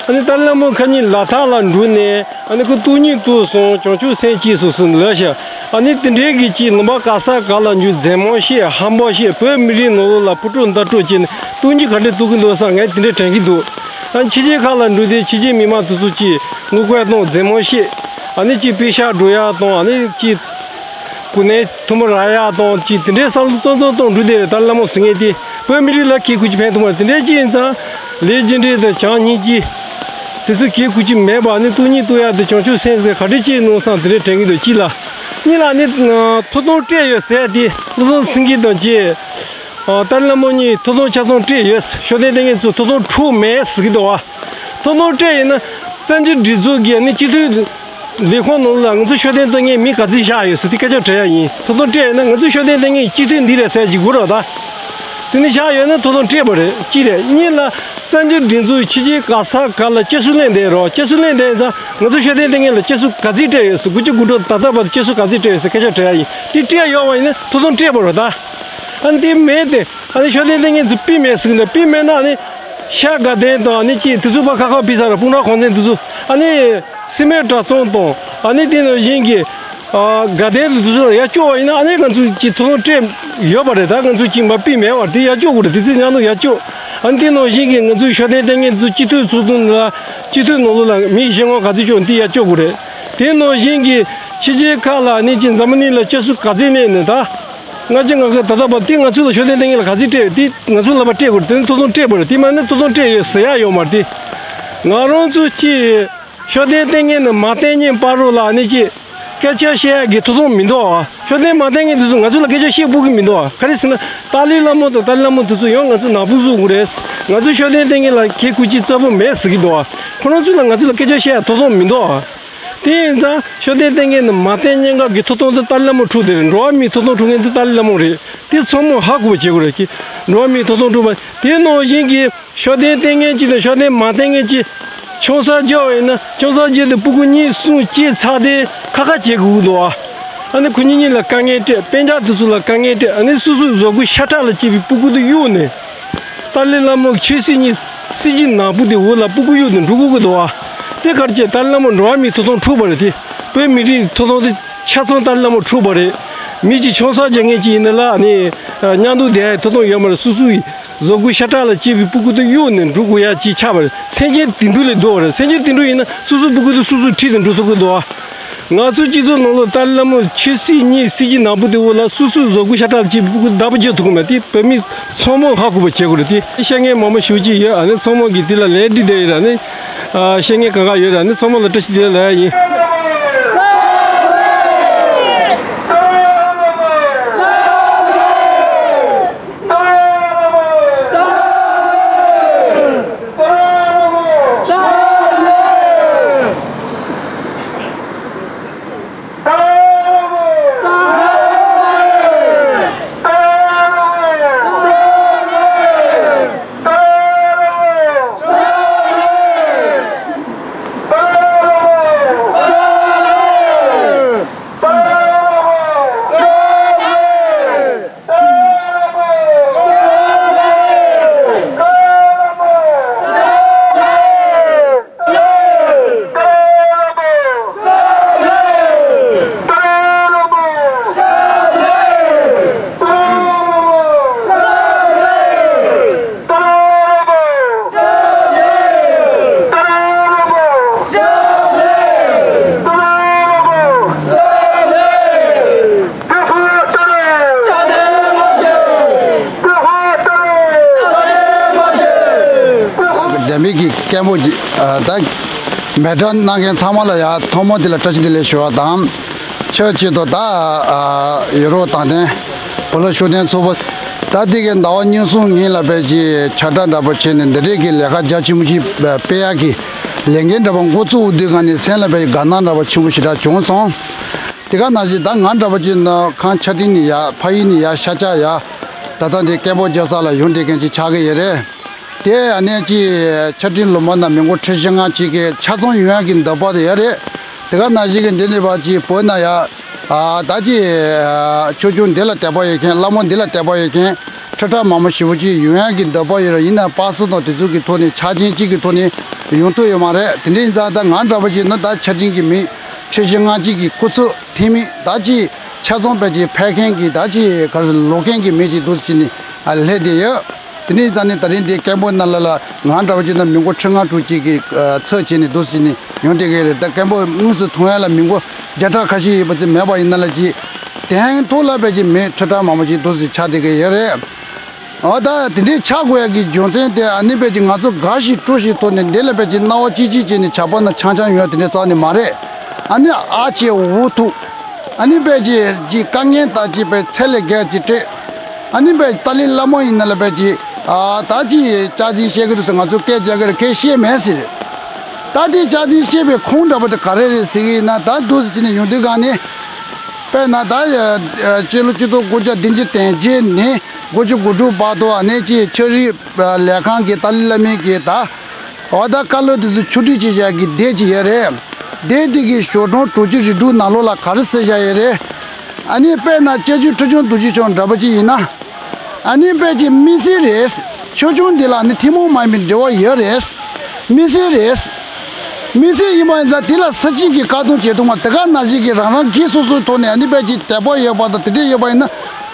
ཨ་ནི་ཏཱ་ལའི་བླ་མ་ཁ་ཉིན་ལ་དྭགས་ལ་འགྲོ་ནས་ཨ་ནི་ཁོ་སྟོང་ཉིད་དུ་སོང་བྱང་ཆུབ་སེམས་སྐྱེས་སོང་ཟེར་ལབ་ཤག་ཨ་ནི་དེ་འདྲའི་གི་ཅིག་ལུང་པ་ག་ས་ག་ལ་འགྱོ་མཛེས་མ་བཤད་ཧམ་པ་བཤད་བོད་མི་རིགས་ནང་ལོགས་ལ་ཕུ་དཀྲུག་མདའ་དཀྲུག་བྱས་ནས་སྟོང་ཉིད་ག་འདྲས་གཏོང་གི་འདུག་བསམ་ངས་དེ་འདྲས་དྲན་གྱི་འདུག་ཨ་ནི་ཕྱི་རྒྱལ་ཁག་ལ་འགྲོ་དུས་ཕྱི་རྒྱལ་མི་མང་དེ་ཚོ་ཅིག་ངོ་རྒོལ་དང་མཛེས་མ་བཤད་ཨ་ནི་ཅིག་པེ་ཤག་འགྲོ་ཡ་དང་ཨ་ནི་ཅིག་གོ་གནས་མཐོ་པོ་རག་ཡག་དང་ཅིག་དེ་འདྲའི་བསམ་བློ་རྩོམ་རྩོམ་གཏོང་འགྲོ་བསྡད་རེད། ད་ལྷ་མོ་ཟེར་མཁན་དེ་བོད་མི་རིགས་ལ་གལ་ཁུར་གྱི་ཕན་ཐོགས་མ་རེད། དེ་འདྲའི་ཅིག་ཡིན་ཙང་ལས་རྒྱུ་འབྲས་དང་བྱམས་སྙིང་རྗེ་དེ་ཚོ་གལ་ཁུར་གྱི་མེད་པ་ནི་སྟོང་ཉིད་སྟོང་ཡག་དེ་བྱང་ཆུབ་སེམས་ཟེར་ག་འདྲ་ཅིག་མནོ་བསམ་དེ་འདྲ་དྲན་གྱི་འདུག་གཅིག་ལ། གཉིས་ལ་ནི་ཐོབ་ཐང་སྤྲད་ཡོད་ཟེར་དེ་བློ་བཟང་སེང་གེ་དང་བཅས་ཏཱ་ལའི་བླ་མ་གཉིས་ཐོབ་ཐང་ཆ་ཚང་སྤྲད་ཡོད། ཤུགས་ལྡན་ལྟས་ངན་ཚོ་ཐོབ་ཐང་འཕྲོག་མེད་ཟེར་གྱི་འདུག་བ། ཐོབ་ཐང་སྤྲད་ཡོད་ན་བཙན་བྱོལ་སྒྲིག་འཛུགས་ཀྱི་ནི་སྤྱི་འཐུས་ལས་ཁུངས་ནང་ལ་ང་ཚོ་ཤུགས་ལྡན་ལྟས་ངན་མི་ག་ཚོད་བཞག་ཡོད་ཟེར་དེ་སྐད་ཆ་དྲི་ཡ་ཡིན། ཐོབ་ཐང་སྤྲད་ཡོད་ན་ང་ཚོ་ཤུགས་ལྡན་ལྟས་ངན་སྤྱི་འཐུས་འདི་རེད་ཟེར་གྱི་དགོས་རེད་ད། དེ་ནི་བཞག་ཡོད་ན་ཐོབ་ཐང་སྤྲད་པ་རེད། གཅིག་རེད། གཉིས་ལ་བཙན་བྱོལ་སྒྲིག་འཛུགས་ཕྱི་རྒྱལ་ག་ས་ག་ལ་སྐྱེ་སྲོལ་གླེང་བསྡད་རོགས། སྐྱེ་སྲོལ་གླེང་བསྡད་ཡིན་ཙང་ང་ཚོ་ཤུགས་ལྡན་ལྟས་ངན་ལ་སྐྱེ་སྲོལ་ག་ཚོད་སྤྲད་ཡོད་ཟེར། དགུ་བཅུ་གོ་དྲུག་ད་ལྟ་བར་དུ་སྐྱེ་སྲོལ་ག་ཚོད་སྤྲད་ཡོད་ཟེར་སྐད་ཆ་དྲི་ཡ་ཡིན། དེ་སྤྲད་ཡོད་པ་ཡིན་ན་ཐོབ་ཐང་སྤྲད་པ་རེད་ད། ཨ་ནི་དེ་མེད་དེ། ཨ་ནི་ཤུགས་ལྡན་ལྟས་ངན་ཚོ་པི་མེད་ཟེར་གི་འདུག་པི་མེད་ན་ཨ་ནི་ཤ་དགའ་ལྡན་དང་ཨ་ནི་ཅིག་དེ་ཚོ་ཕར་ཁ་ཁ་ཕྱེ་ས་ར། སྤུན་ཟླ་གོང་ཚད་དེ་ཚོ་ཨ་ནི་སི་མེད་གྲྭ་ཚང་དང་ཨ་ནི་དེ་ནང་བཞིན་གྱི་ཨ་དགའ་ལྡན་དེ་ཚོ་ལ་ཡར་བསྐྱོད་པ་ཡིན་ན་ཨ་ནི་ང་ཚོ་ཅིག་ཐོབ་ཐང་སྤྲད་ཡོད་པ་རེད། ད་ང་ཚོ་ཅིག་མར་པི་མེད་པ་དེ་ཡར་བསྐྱོད་དགོས་རེད། དེ་ཚོ་མཉམ་དུ་ཡར་བསྐྱོད། ཨ་ནི་དེ་ནང་བཞིན་གྱི་ང་ཚོ་ཤུགས་ལྡན་ལྟས་ངན་ཚོ་སྤྱི་འཐུས་ཚོགས་གཙོ་ལ་སྤྱི་འཐུས་ནང་ལོགས་ལ་མི་བཞེངས་ཁང་ག་ཚོད་བསྐྱོད་དེ་ཡར་བསྐྱོད་དགོས་རེད། དེ་ནང་བཞིན་གྱི་ཕྱི་རྒྱལ་ཁག་ལ་ཨ་ནི་ཅིག་འཛམ་བུ་གླིང་ལ་སྐྱེ་སྲོལ་ག་ཚོད་གནས་ནས་ད། ང་ཅག་ང་ཁ་ད་ལྟ་བར་དེ་ང་ཚོ་ལ་ཤུགས་ལྡན་ལྟས་ངན་ལ་ག་ཚོད་སྤྲད་ཡོད་དེ་ང་ཚོ་ལ་ཕར་སྤྲད་དགོས་རེད། དེ་ནི་ཐོབ་ཐང་སྤྲད་པ་རེད། དེ་མ་ནི་ཐོབ་ཐང་སྤྲད་ཡོད་ཟེར་ཡ་ཡོད་མ་རེད་དེ། ང་རང་ཚོ་ཅིག་ཤུགས་ལྡན་ལྟས་ངན་ནི་མ་བསྟེན་མཁན་བར་རོ་ལ་ཨ་ནི་ཅིག་སྐད་ཆ་བཤད་ཡ་གི་ཐོབ་ཐང་མི་འདུག་ཨ། ཤུགས་ལྡན་མ་བསྟེན་མཁན་དེ་ཚོ་ང་ཚོ་ལ་སྐད་ཆ་བཤད་སྤོབས་ཀྱི་མི་འདུག་ཨ། ག་རེ་ཟེར་ན་ཏཱ་ལའི་བླ་མ་དང་ཏཱ་ལའི་བླ་མ་དེ་ཚོ་ཡང་ང་ཚོ་ནག་པོ་བཟོ་དགོས་རེད། ང་ཚོ་ཤུགས་ལྡན་ལྟས་ངན་ལ་གལ་ཁུར་གྱི་རྩ་བ་མེད་ཟེར་གྱི་འདུག་ཨ། ཁོ་རང་ཚོ་ལ་ང་ཚོ་ལ་སྐད་ཆ་བཤད་ཡ་ཐོབ་ཐང་མི་འདུག་ཨ། དེ་ཡིན་ཙང་ཤུགས་ལྡན་ལྟས་ངན་ནི་མ་བསྟེན་མཁན་གྱི་ཐོབ་ཐང་དེ་ཏཱ་ལའི་བླ་མ་འཕྲོག་བསྡད་རེད། འགྲོ་བ་མིའི་ཐོབ་ཐང་འཕྲོག་མཁན་དེ་ཏཱ་ལའི་བླ་མ་རེད། དེ་ཚང་མས་ཧ་གོ་བ་བྱེད་དགོས་རེད་ཀི། འགྲོ་བ་མིའི་ཐོབ་ཐང་འཕྲོག་པ་དེ་ནང་བཞིན་གྱི་ཤུགས་ལྡན་ལྟས་ངན་གཅིག་དང་ཤུགས་ལྡན་མ་བསྟེན་མཁན་གཅིག་ཆང་ས་རྒྱག་པ་ཡིན་ན་ཆང་ས་རྒྱག་དུས་སྤུ་གུ་གཉིས་གསུམ་སྐྱེས་ཚར་དེ་ཁ་ཁ་བྱེད་དགོས་ཀྱི་འདུག་ཨ། ཨ་ནི་ཁོ་གཉིས་གཉིས་ལ་དཀའ་ངལ་སྤྲད། སྤུན་ཀྱག་དེ་ཚོ་ལ་དཀའ་ངལ་སྤྲད། ཨ་ནི་སོ་སོའི་བཟོ་བཀོད་ཤ་ཁྲག་ལ་སྐྱེས་པའི་སྤུ་གུ་དེ་གཡུགས་ནས། ཏཱ་ལའི་བླ་མ་ཆོས་སྲིད་གཉིས་སྲིད་ཀྱི་ནག་པོ་དེ་འོག་ལ་སྤུ་གུ་གཡུག་ནས་འགྲོ་དགོས་ཀྱི་འདུག་བ། དེ་ག་རེ་བྱས། ཏཱ་ལའི་བླ་མ་འགྲོ་བ་མིའི་ཐོབ་ཐང་འཕྲོག་པ་རེད་དེ། བོད་མི་རིགས་ཐོབ་ཐང་དེ་ཆ་ཚང་ཏཱ་ལའི་བླ་མ་འཕྲོག་པ་རེད། མི་གཅིག་ཆང་ས་རྒྱག་མཁན་གཅིག་ཡིན་ན་ལ་ནི་མཉམ་དུ་བསྡད་ཡའི་ཐོབ་ཐང་ཡོད་མ་རེད། སོ་སོའི་བཟོ་བཀོད་ཤ་ཁྲག་ལ་སྐྱེས་པའི་སྤུ་གུ་དེ་གཡུག་ནས་འགྲོ་དགོས་ཡ་གཅིག་ཆགས་པ་རེད། སེམས་ཅན་དེ་འདྲ་ལས་ལྡོག་པ་རེད། སེམས་ཅན་དེ་འདྲ་ཡིན་ན་སོ་སོའི་སྤུ་གུ་དེ་སོ་སོས་ཁྲིད་དེ་འགྲོ་ཐུབ་ཀྱི་འདུག་བ། ང་ཚོ་སྤྱི་ཚོགས་ནང་ལ་ཏཱ་ལའི་བླ་མ་ཆོས་སྲིད་གཉིས་སྲིད་ཀྱི་ནག་པོ་དེ་འོག་ལ་སོ་སོའི་བཟོ་བཀོད་ཤ་ཁྲག་ལ་སྐྱེས་པའི་སྤུ་གུ་བདག་པོ་རྒྱག་ཐུབ་ཀྱི་མེད། དེ་བོད་མི་ཚང་མས་ཧ་གོ་བ་བྱེད་དགོས་རེད། དེ་བཤད་མཁན་མང་པོ་ཞེ་པོ་ཅིག་ཡོད། ཨ་ནི་ཚང་མ་གིས་དེ་ལ་ལན་འདྲི་བསྡད་ཡོད་རེད། ཨ་ནི་བཤད་མཁན་གང་ག་ཡོད་རེད། ཨ་ནི་ཚང་མ་ལ་བཀྲ་ཤིས་བདེ་ལེགས་ལབ་ཡ་ཡིན། བདེན་པའི་གི་སྐད་འབོད་ཀྱི་ད་མེ་སྲེག་གནང་མཁན་ཚང་མ་ལ་ཡ་ཐོག་མ་དེ་ལ་བཀྲ་ཤིས་བདེ་ལེགས་ཞུ་བ་དང་། ཆེད་ཆེད་དུ་ད་ཡོ་རོབ་དང་ལྡན་བོད་ལ་ཤུགས་ལྡན་ཚོགས་པ་ད་དེ་གའི་ཟླ་བ་གཉིས་གསུམ་སྔོན་ལ་དཔེ་ཅིག་ཕྱག་བྲིས་འདྲ་པོ་བྱས་ནས་འདི་རིགས་ཀྱི་ལས་ཀ་རྒྱ་ཆེན་པོ་ཞིག་སྤེལ་ཡག་གི་ལས་འགན་འདྲ་པོ་འགོ་བཙུགས་དུས་ག་ནས་སེམས་ལ་དཔེ་དགའ་སྣང་འདྲ་པོ་ཆེན་པོ་ཞེ་དྲག་བྱུང་སོང་། དེ་ག་ནང་བཞིན་ད་ང་འདྲ་པོ་ཅིག་ནི་ཁང་ཆ་འཕྲིན་ནས་ཡ་ཕ་ཡུལ་ནས་ཡ་ཤར་ཕྱོགས་ཡ་ད་ལྟ་འདི་སྐད་འབོད་རྒྱག་ས་ལ་ཡོང་བསྡད་མཁན་ཅིག་ཆགས་ཀྱི་ཡོད་རེད། དེ་ཨ་ནེ་ཅིག་ཆ་འཕྲིན་ལོ་མ་ན་མི་མགོ་ཁྲི་བཞི་ལྔ་ཅིག་གི་ཆ་ཚང་ཡོང་ཡ་གི་འདོད་པ་དེ་ཡོད་རེད། དེ་ག་ནང་བཞིན་གི་འདི་ནས་ཕར་ཅིག་བོད་ན་ཡ་ཨ་ད་ཅིག་ཆོས་སྐྱོང་འདི་ལ་དད་པ་ཡོད་མཁན་བླ་མ་འདི་ལ་དད་པ་ཡོད་མཁན་ཁྲི་ཕྲག་མང་པོ་ཞེ་པོ་ཅིག་ཡོང་ཡ་གི་འདོད་པ་ཡོད་རེད། ཡིན་ན་པ་སེ་དང་དེ་ཚོ་གི་ཐོག་ནས་ཆ་རྐྱེན་གཅིག་གི་ཐོག་ནས་ཡོང་ཐུབ་ཡོད་མ་རེད། དེ་འདྲ་ཡིན་ཙང་ད་ང་འདྲ་པོ་ཅིག་ནི་ད་ཆ་འཕྲིན་གི་མི་ཁྲི་བཞི་ལྔ་ཅིག་གི་སྐུ་ཚབ་འཐུས་མི་ད་ཅིག་ཆ་ཚང་དཔེ་ཅིག་ཕེབས་མཁན་གྱི་ད་ཅིག་ག་རེ་ལོག་མཁན་གྱི་མི་ཅིག་འདུག་ཟེར་ནས་ཨ་སླེབས་བསྡད་ཡོད། དེ་ནས་ཙང་ནས་ད་རིང་འདི་སྐད་འབོད་ནང་ལ་ལ་ང་འདྲ་བ་ཅིག་ན་མི་མགོ་ཁྲི་ལྔ་དྲུག་ཅིག་གི་ཚབ་བྱས་ནས་འདུག་ཟེར་ནས་ཡོང་བསྡད་ཀྱི་རེད། ད་སྐད་འབོད་དངོས་སུ་ཐོན་ཡ་ལ་མི་མགོ་བརྒྱ་ཕྲག་ཁ་ཤས་ཡོད་པ་ཅིག་མེད་པ་ཡིན་ན་ལ་ཅིག་ དོན་ཐོག་ལ་དཔེ་ཅིག་མི་ཁྲི་ཕྲག་མང་པོ་ཅིག་འདུག་སེ་ཆགས་བསྡད་ཀྱི་ཡོད་རེད། འོ་ད་དེ་འདྲའི་ཆགས་དགོས་ཡ་གི་རྒྱུ་མཚན་དེ་ཨ་ནི་དཔེ་ཅིག་ང་ཚོ་དགའ་ཞིང་སྤྲོ་ཞིང་ཐོག་ནས་འདི་ལ་དཔེ་ཅིག་སྣང་བ་སྐྱིད་སྐྱིད་བྱས་ནས་ཇག་པ་ན་ཆང་ཆང་ཡོང་ཡ་དེ་འདྲའི་རྩ་ནས་མ་རེད། ཨ་ནི་ཨ་ཅེ་འུ་ཐུག་ཨ་ནི་དཔེ་ཅིག་ཅིག་དཀའ་ངལ་དག་ཅིག་དཔེ་ཚད་ལས་བརྒལ་ཅིག་སྤྲད། ཨ་ནི་དཔེ་ཏཱ་ལའི་བླ་མ་ཡིན་ན་ལ་དཔེ་ཅིག་ཨ་ད་ཅིག་སྐྱག་རྫུན་བཤད་གི་འདུག་ཟེར་ང་ཚོ་སྐད་རྒྱག་གི་རེད། ཁས་བཤད་མེད་ཟེར། ད་དེ་སྐྱག་རྫུན་བཤད་པའི་ཁུངས་འདྲ་པོ་དེ་ག་རེ་རེད་ཟེར་གི་ཡིན་ན། ད་འདུག་སེ་བྱས་ནས་ཡོང་དུས་གང་ནས་དཔེར་ན་ད་ཨ་ཨ་སྤྱི་ལོ་གཅིག་སྟོང་དགུ་བརྒྱ་བདུན་ཅུ་དོན་བརྒྱད་ནས་དགུ་བཅུ་གོ་དྲུག་བར་དུ་ཨ་ནི་ཅིག་ཕྱག་བྲིས་ལས་ཁང་གི་ཏཱ་ལའི་བླ་མའི་གི་ད་འོ་ད་བཀའ་སློབ་དེ་ཚོ་ཆོག་སྒྲིག་བྱེད་བྱ་གི་སྡེ་ཅིག་ཡོད་རེད། སྡེ་དེ་གི་ཞོ་གྲོང་དྲུག་ཅུ་རེ་དྲུག་ནང་ལོགས་ལ་ག་རེ་གསལ་བཞག་ཡོད་རེད། ཨ་ནི་དཔེར་ན་སྐྱབས་རྗེ་ཁྲི་བྱང་རྡོ་རྗེ་འཆང་འདྲ་པོ་ཅིག་ཡིན་ན། ཨ་ནི་དཔེ་ཅིག་མི་སེར་རེད། ཆོས་སྐྱོང་འདི་ལ་ནི་ཐུན་མོང་མ་ཡིན་པའི་འབྲེལ་བ་ཡོད་རེད། མི་སེར་རེད། མི་སེར་ཡིན་པ་ཡིན་ཙང་དེ་ལ་སྲིད་སྤྱི་གི་བཀའ་དྲུང་བྱེད་ཐུབ་མ། དེ་ག་ནང་བཞིན་གྱི་རང་རང་སྒེར་སོ་སོའི་ཐོག་ནས་ཨ་ནི་དཔེ་ཅིག་དད་པ་ཡོད་པ་དང་དེ་འདྲས་ཡོད་པ་ཡིན་ན་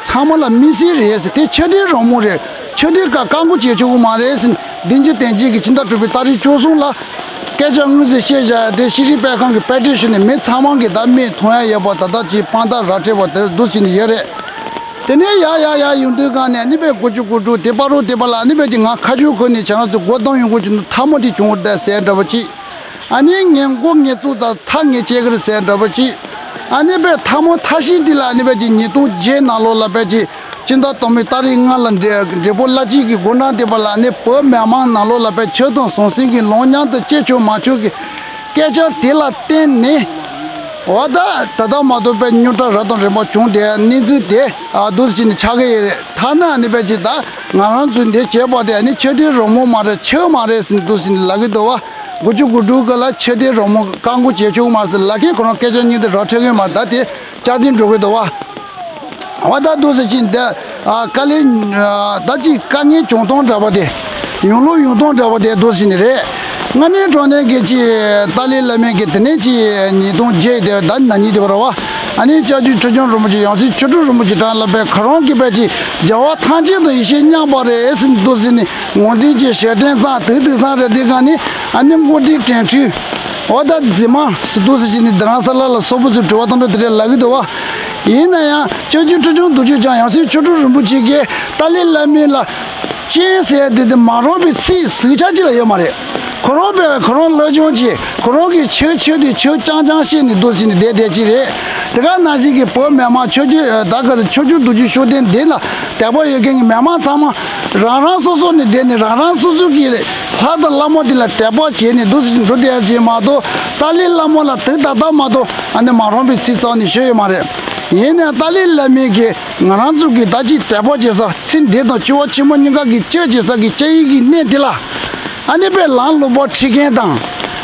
ཚང་མ་ལ་མི་སེར་རེད་ཟེར། དེ་ཆོས་དད་རང་མོས་རེད། ཆོས་དད་ཀ་བཀག་འགོག་བྱེད་ཆོག་གི་མ་རེད་ཟེར། བདུན་ཅུ་དོན་གཅིག་གི་ཕྱི་ཟླ་དྲུག་པའི་ཏ་རིག་བཅུ་གསུམ་ལ་སྐད་ཆ་དངོས་སུ་བཤད་བཞག་ཡ་དེ་ཤེས་རིག་སྤེལ་ཁང་གི་དཔེ་ཁྲིད་ཞུས་ནས་མི་ཚང་མ་གི་ད་མིག་མཐོང་ཡ་ཡོད་པ་ད་ལྟ་ཅིག་དཔང་རྟགས་ར་སྤྲད་པ་དེ་འདུག་ཟེར་ནས་ཡོད་རེད། དེ་ནས་ཡར་ཡར་ཡར་ཡོང་དུས་གང་ནས་ཨ་ནི་དཔེ་དགུ་བཅུ་གོ་དྲུག་དེ་བར་དུ་དེ་བར་ལ་ཨ་ནི་དཔེ་ཅིག་ང་ཁ་ཕྱོགས་གོ་ནས་ཁྱེད་རང་ཚོ་མགོ་བཏང་ཡོང་དགོས་ཀྱི་འདུག་ཐ་མ་དེ་བྱུང་བ་རེད་ཟེར་འདྲ་པོ་ཅིག་ཨ་ནི་ངས་མགོ་ངས་བཙུགས་ཙང་མཐའ་ངས་བཅད་ཀྱི་རེད་ཟེར་འདྲ་པོ་ཅིག་ཨ་ནི་དཔེ་ཐ་མ་མཐའ་བཞི་འདི་ལ་ཨ་ནི་དཔེ་ཅིག་ཉིས་སྟོང་བརྒྱད་ནང་ལོགས་ལ་དཔེ་ཅིག་སྤྱི་ཟླ་དང་པོའི་ཏ་རིག་ལྔ་ལ་འབྲས་འབྲས་སྤུངས་བླ་སྤྱི་གི་དགུང་གྲངས་དེ་བར་ལ་ཨ་ནི་བོད་མི་མང་ནང་ལོགས་ལ་དཔེ་ཆོས་དང་ཟང་ཟིང་གི་ལོང་མཉམ་དུ་སྐྱེ་ཆོག་མ་ཆོག་གི་སྐད་ཆ་དེ་ལ་བརྟེན་ནས། འོ་ད་ད་ལྟ་མ་གཏོགས་དཔེ་རྙོག་དྲ་རབ་དང་རིམ་པ་བྱུང་དེ་གནས་ཚུལ་དེ་ཨ་འདུག་སེ་བྱས་ནས་ཆགས་ཀྱི་ཡོད་རེད། ཐ་ན་ཨ་ནི་དཔེ་ཅིག་ད་ང་རང་ཚོས་འདི་བྱས་པ་དེ་ཨ་ནི་ཆོས་དད་རང་མོས་མ་རེད། ཆོས་མ་རེད་ཟེར་འདུག་སེ་ལབ་ཀྱི་འདུག་བ། དགུ་བཅུ་གོ་དྲུག་གི་ལ་ཆོས་དད་རང་མོས་བཀག་འགོག་བྱེད་ཆོག་མ་རེད་ཟེར་ལབ་མཁན་ཁོ་རང་སྐད་ཆ་གཉིས་དེ་ར་འཕྲོད་མཁན་མ་རེད། ད་དེ་སྐྱག་རྫུན་འགྲོ་གི་འདུག་བ། འོ་ད་འདུག་སེ་བྱས་ནས་ད་ཨ་དཀའ་ལས་ཨ་ད་ཅིག་དཀའ་ངལ་བྱུང་སྟངས་འདྲ་པོ་དེ། ཡོང་ལུགས་ཡོང་སྟངས་འདྲ་པོ་དེ་འདུག་སེ་བྱས་ནས་རེད། ལྔ་ནས་དྲུག་ནས་གི་ཅིག་ཏཱ་ལའི་བླ་མའི་གི་དེ་ནས་ཅིག་ཉིས་སྟོང་བརྒྱད་དེ་ད་ན་ནིང་དེ་བར་བ། ཨ་ནི་སྐྱབས་རྗེ་ཁྲི་བྱང་རིན་པོ་ཆེ་ཡང་སྲིད་ཆོས་དྲུག་རིན་པོ་ཆེ་གྲངས་ལ་དཔེ་ཁོ་རང་གི་དཔེ་ཅིག་རྒྱལ་བ་ཐམས་ཅད་དང་ཡེ་ཤེས་མཉམ་པ་རེད་ཟེར་འདུག་ཟེར་ནས་ངོས་འཛིན་གྱི་ཞལ་འདོན་གཙང་དུས་དུས་སང་རེད། དེ་ག་ནི་ཨ་ནི་མགོ་ཁྲིད་དྲན་ཁྲིད། འོ་ད་རྫི་མ་ཟེར་འདུག་ཟེར་བྱས་ནས་རྡ་རམ་ས་ལ་ལ་སོག་པོ་ཚོས་དྲི་བ་དང་འདྲ་དེ་འདྲ་ལབ་ཀྱི་འདུག་བ། ཡིན་ན་ཡང་སྐྱབས་རྗེ་ཁྲི་བྱང་རྡོ་རྗེ་འཆང་ཡང་སྲིད་ཆོས་དྲུག་རིན་པོ་ཆེ་གིས་ཏཱ་ལའི་བླ་མའི་ལ་སྤྱན་ཟེར་དེ་དེ་མ་རུངས་པའི་ཚིག་ཟིག་ཆ་གཅིག་ལ་ཡོད་མ་རེད། ཁོ་རང་པས་ཁོ་རང་བློ་སྦྱོང་བྱས། ཁོ་རང་གིས་ཆོས་ཆོས་དེ་ཆོས་རྐྱང་རྐྱང་བཤད་ནས་འདུག་ཟེར་ནས་བསྡད་བསྡད་ཀྱི་རེད། དེ་ག་ནང་བཞིན་གྱི་བོད་མི་མང་ཆོས་བརྒྱུད་ད་ག་རེ་ཆོས་བརྒྱུད་རྡོ་རྗེ་ཤུགས་ལྡན་འདི་ལ་དད་པ་ཡོད་མཁན་གྱི་མི་མང་ཚང་མ་རང་རང་སོ་སོ་ནས་བསྡད་ནས་རང་རང་སོ་སོ་གི་ལྷ་དང་ལྷ་མོ་དེ་ལ་དད་པ་བྱས་ནས་འདུག་ཟེར་འགྲོ་བསྡད་ཀྱི་མ་གཏོགས་ཏཱ་ལའི་བླ་མ་ལ་དུས་ད་ལྟ་མ་གཏོགས་ཨ་ནི་མ་རུངས་པའི་ཚིག་རྩ་ནས་ཤོད་ཡོད་མ་རེད། ཡིན་ནའི་ཏཱ་ལའི་བླ་མའི་གི་ང་རང་ཚོ་གི་ད་ཅིག་དད་པ་བྱེད་ས་ཚེ་འདི་དང་འཆི་བ་ཕྱི་མ་གཉིས་ཀ་གི་སྐྱབས་བྱེད་ས་གི་སྐྱབས་ཡུལ་གྱི་གནས་དེ་ལ། ཨ་ནི་དཔེ་ལམ་ལུགས་པ་ཁྲིད་མཁན་དང་།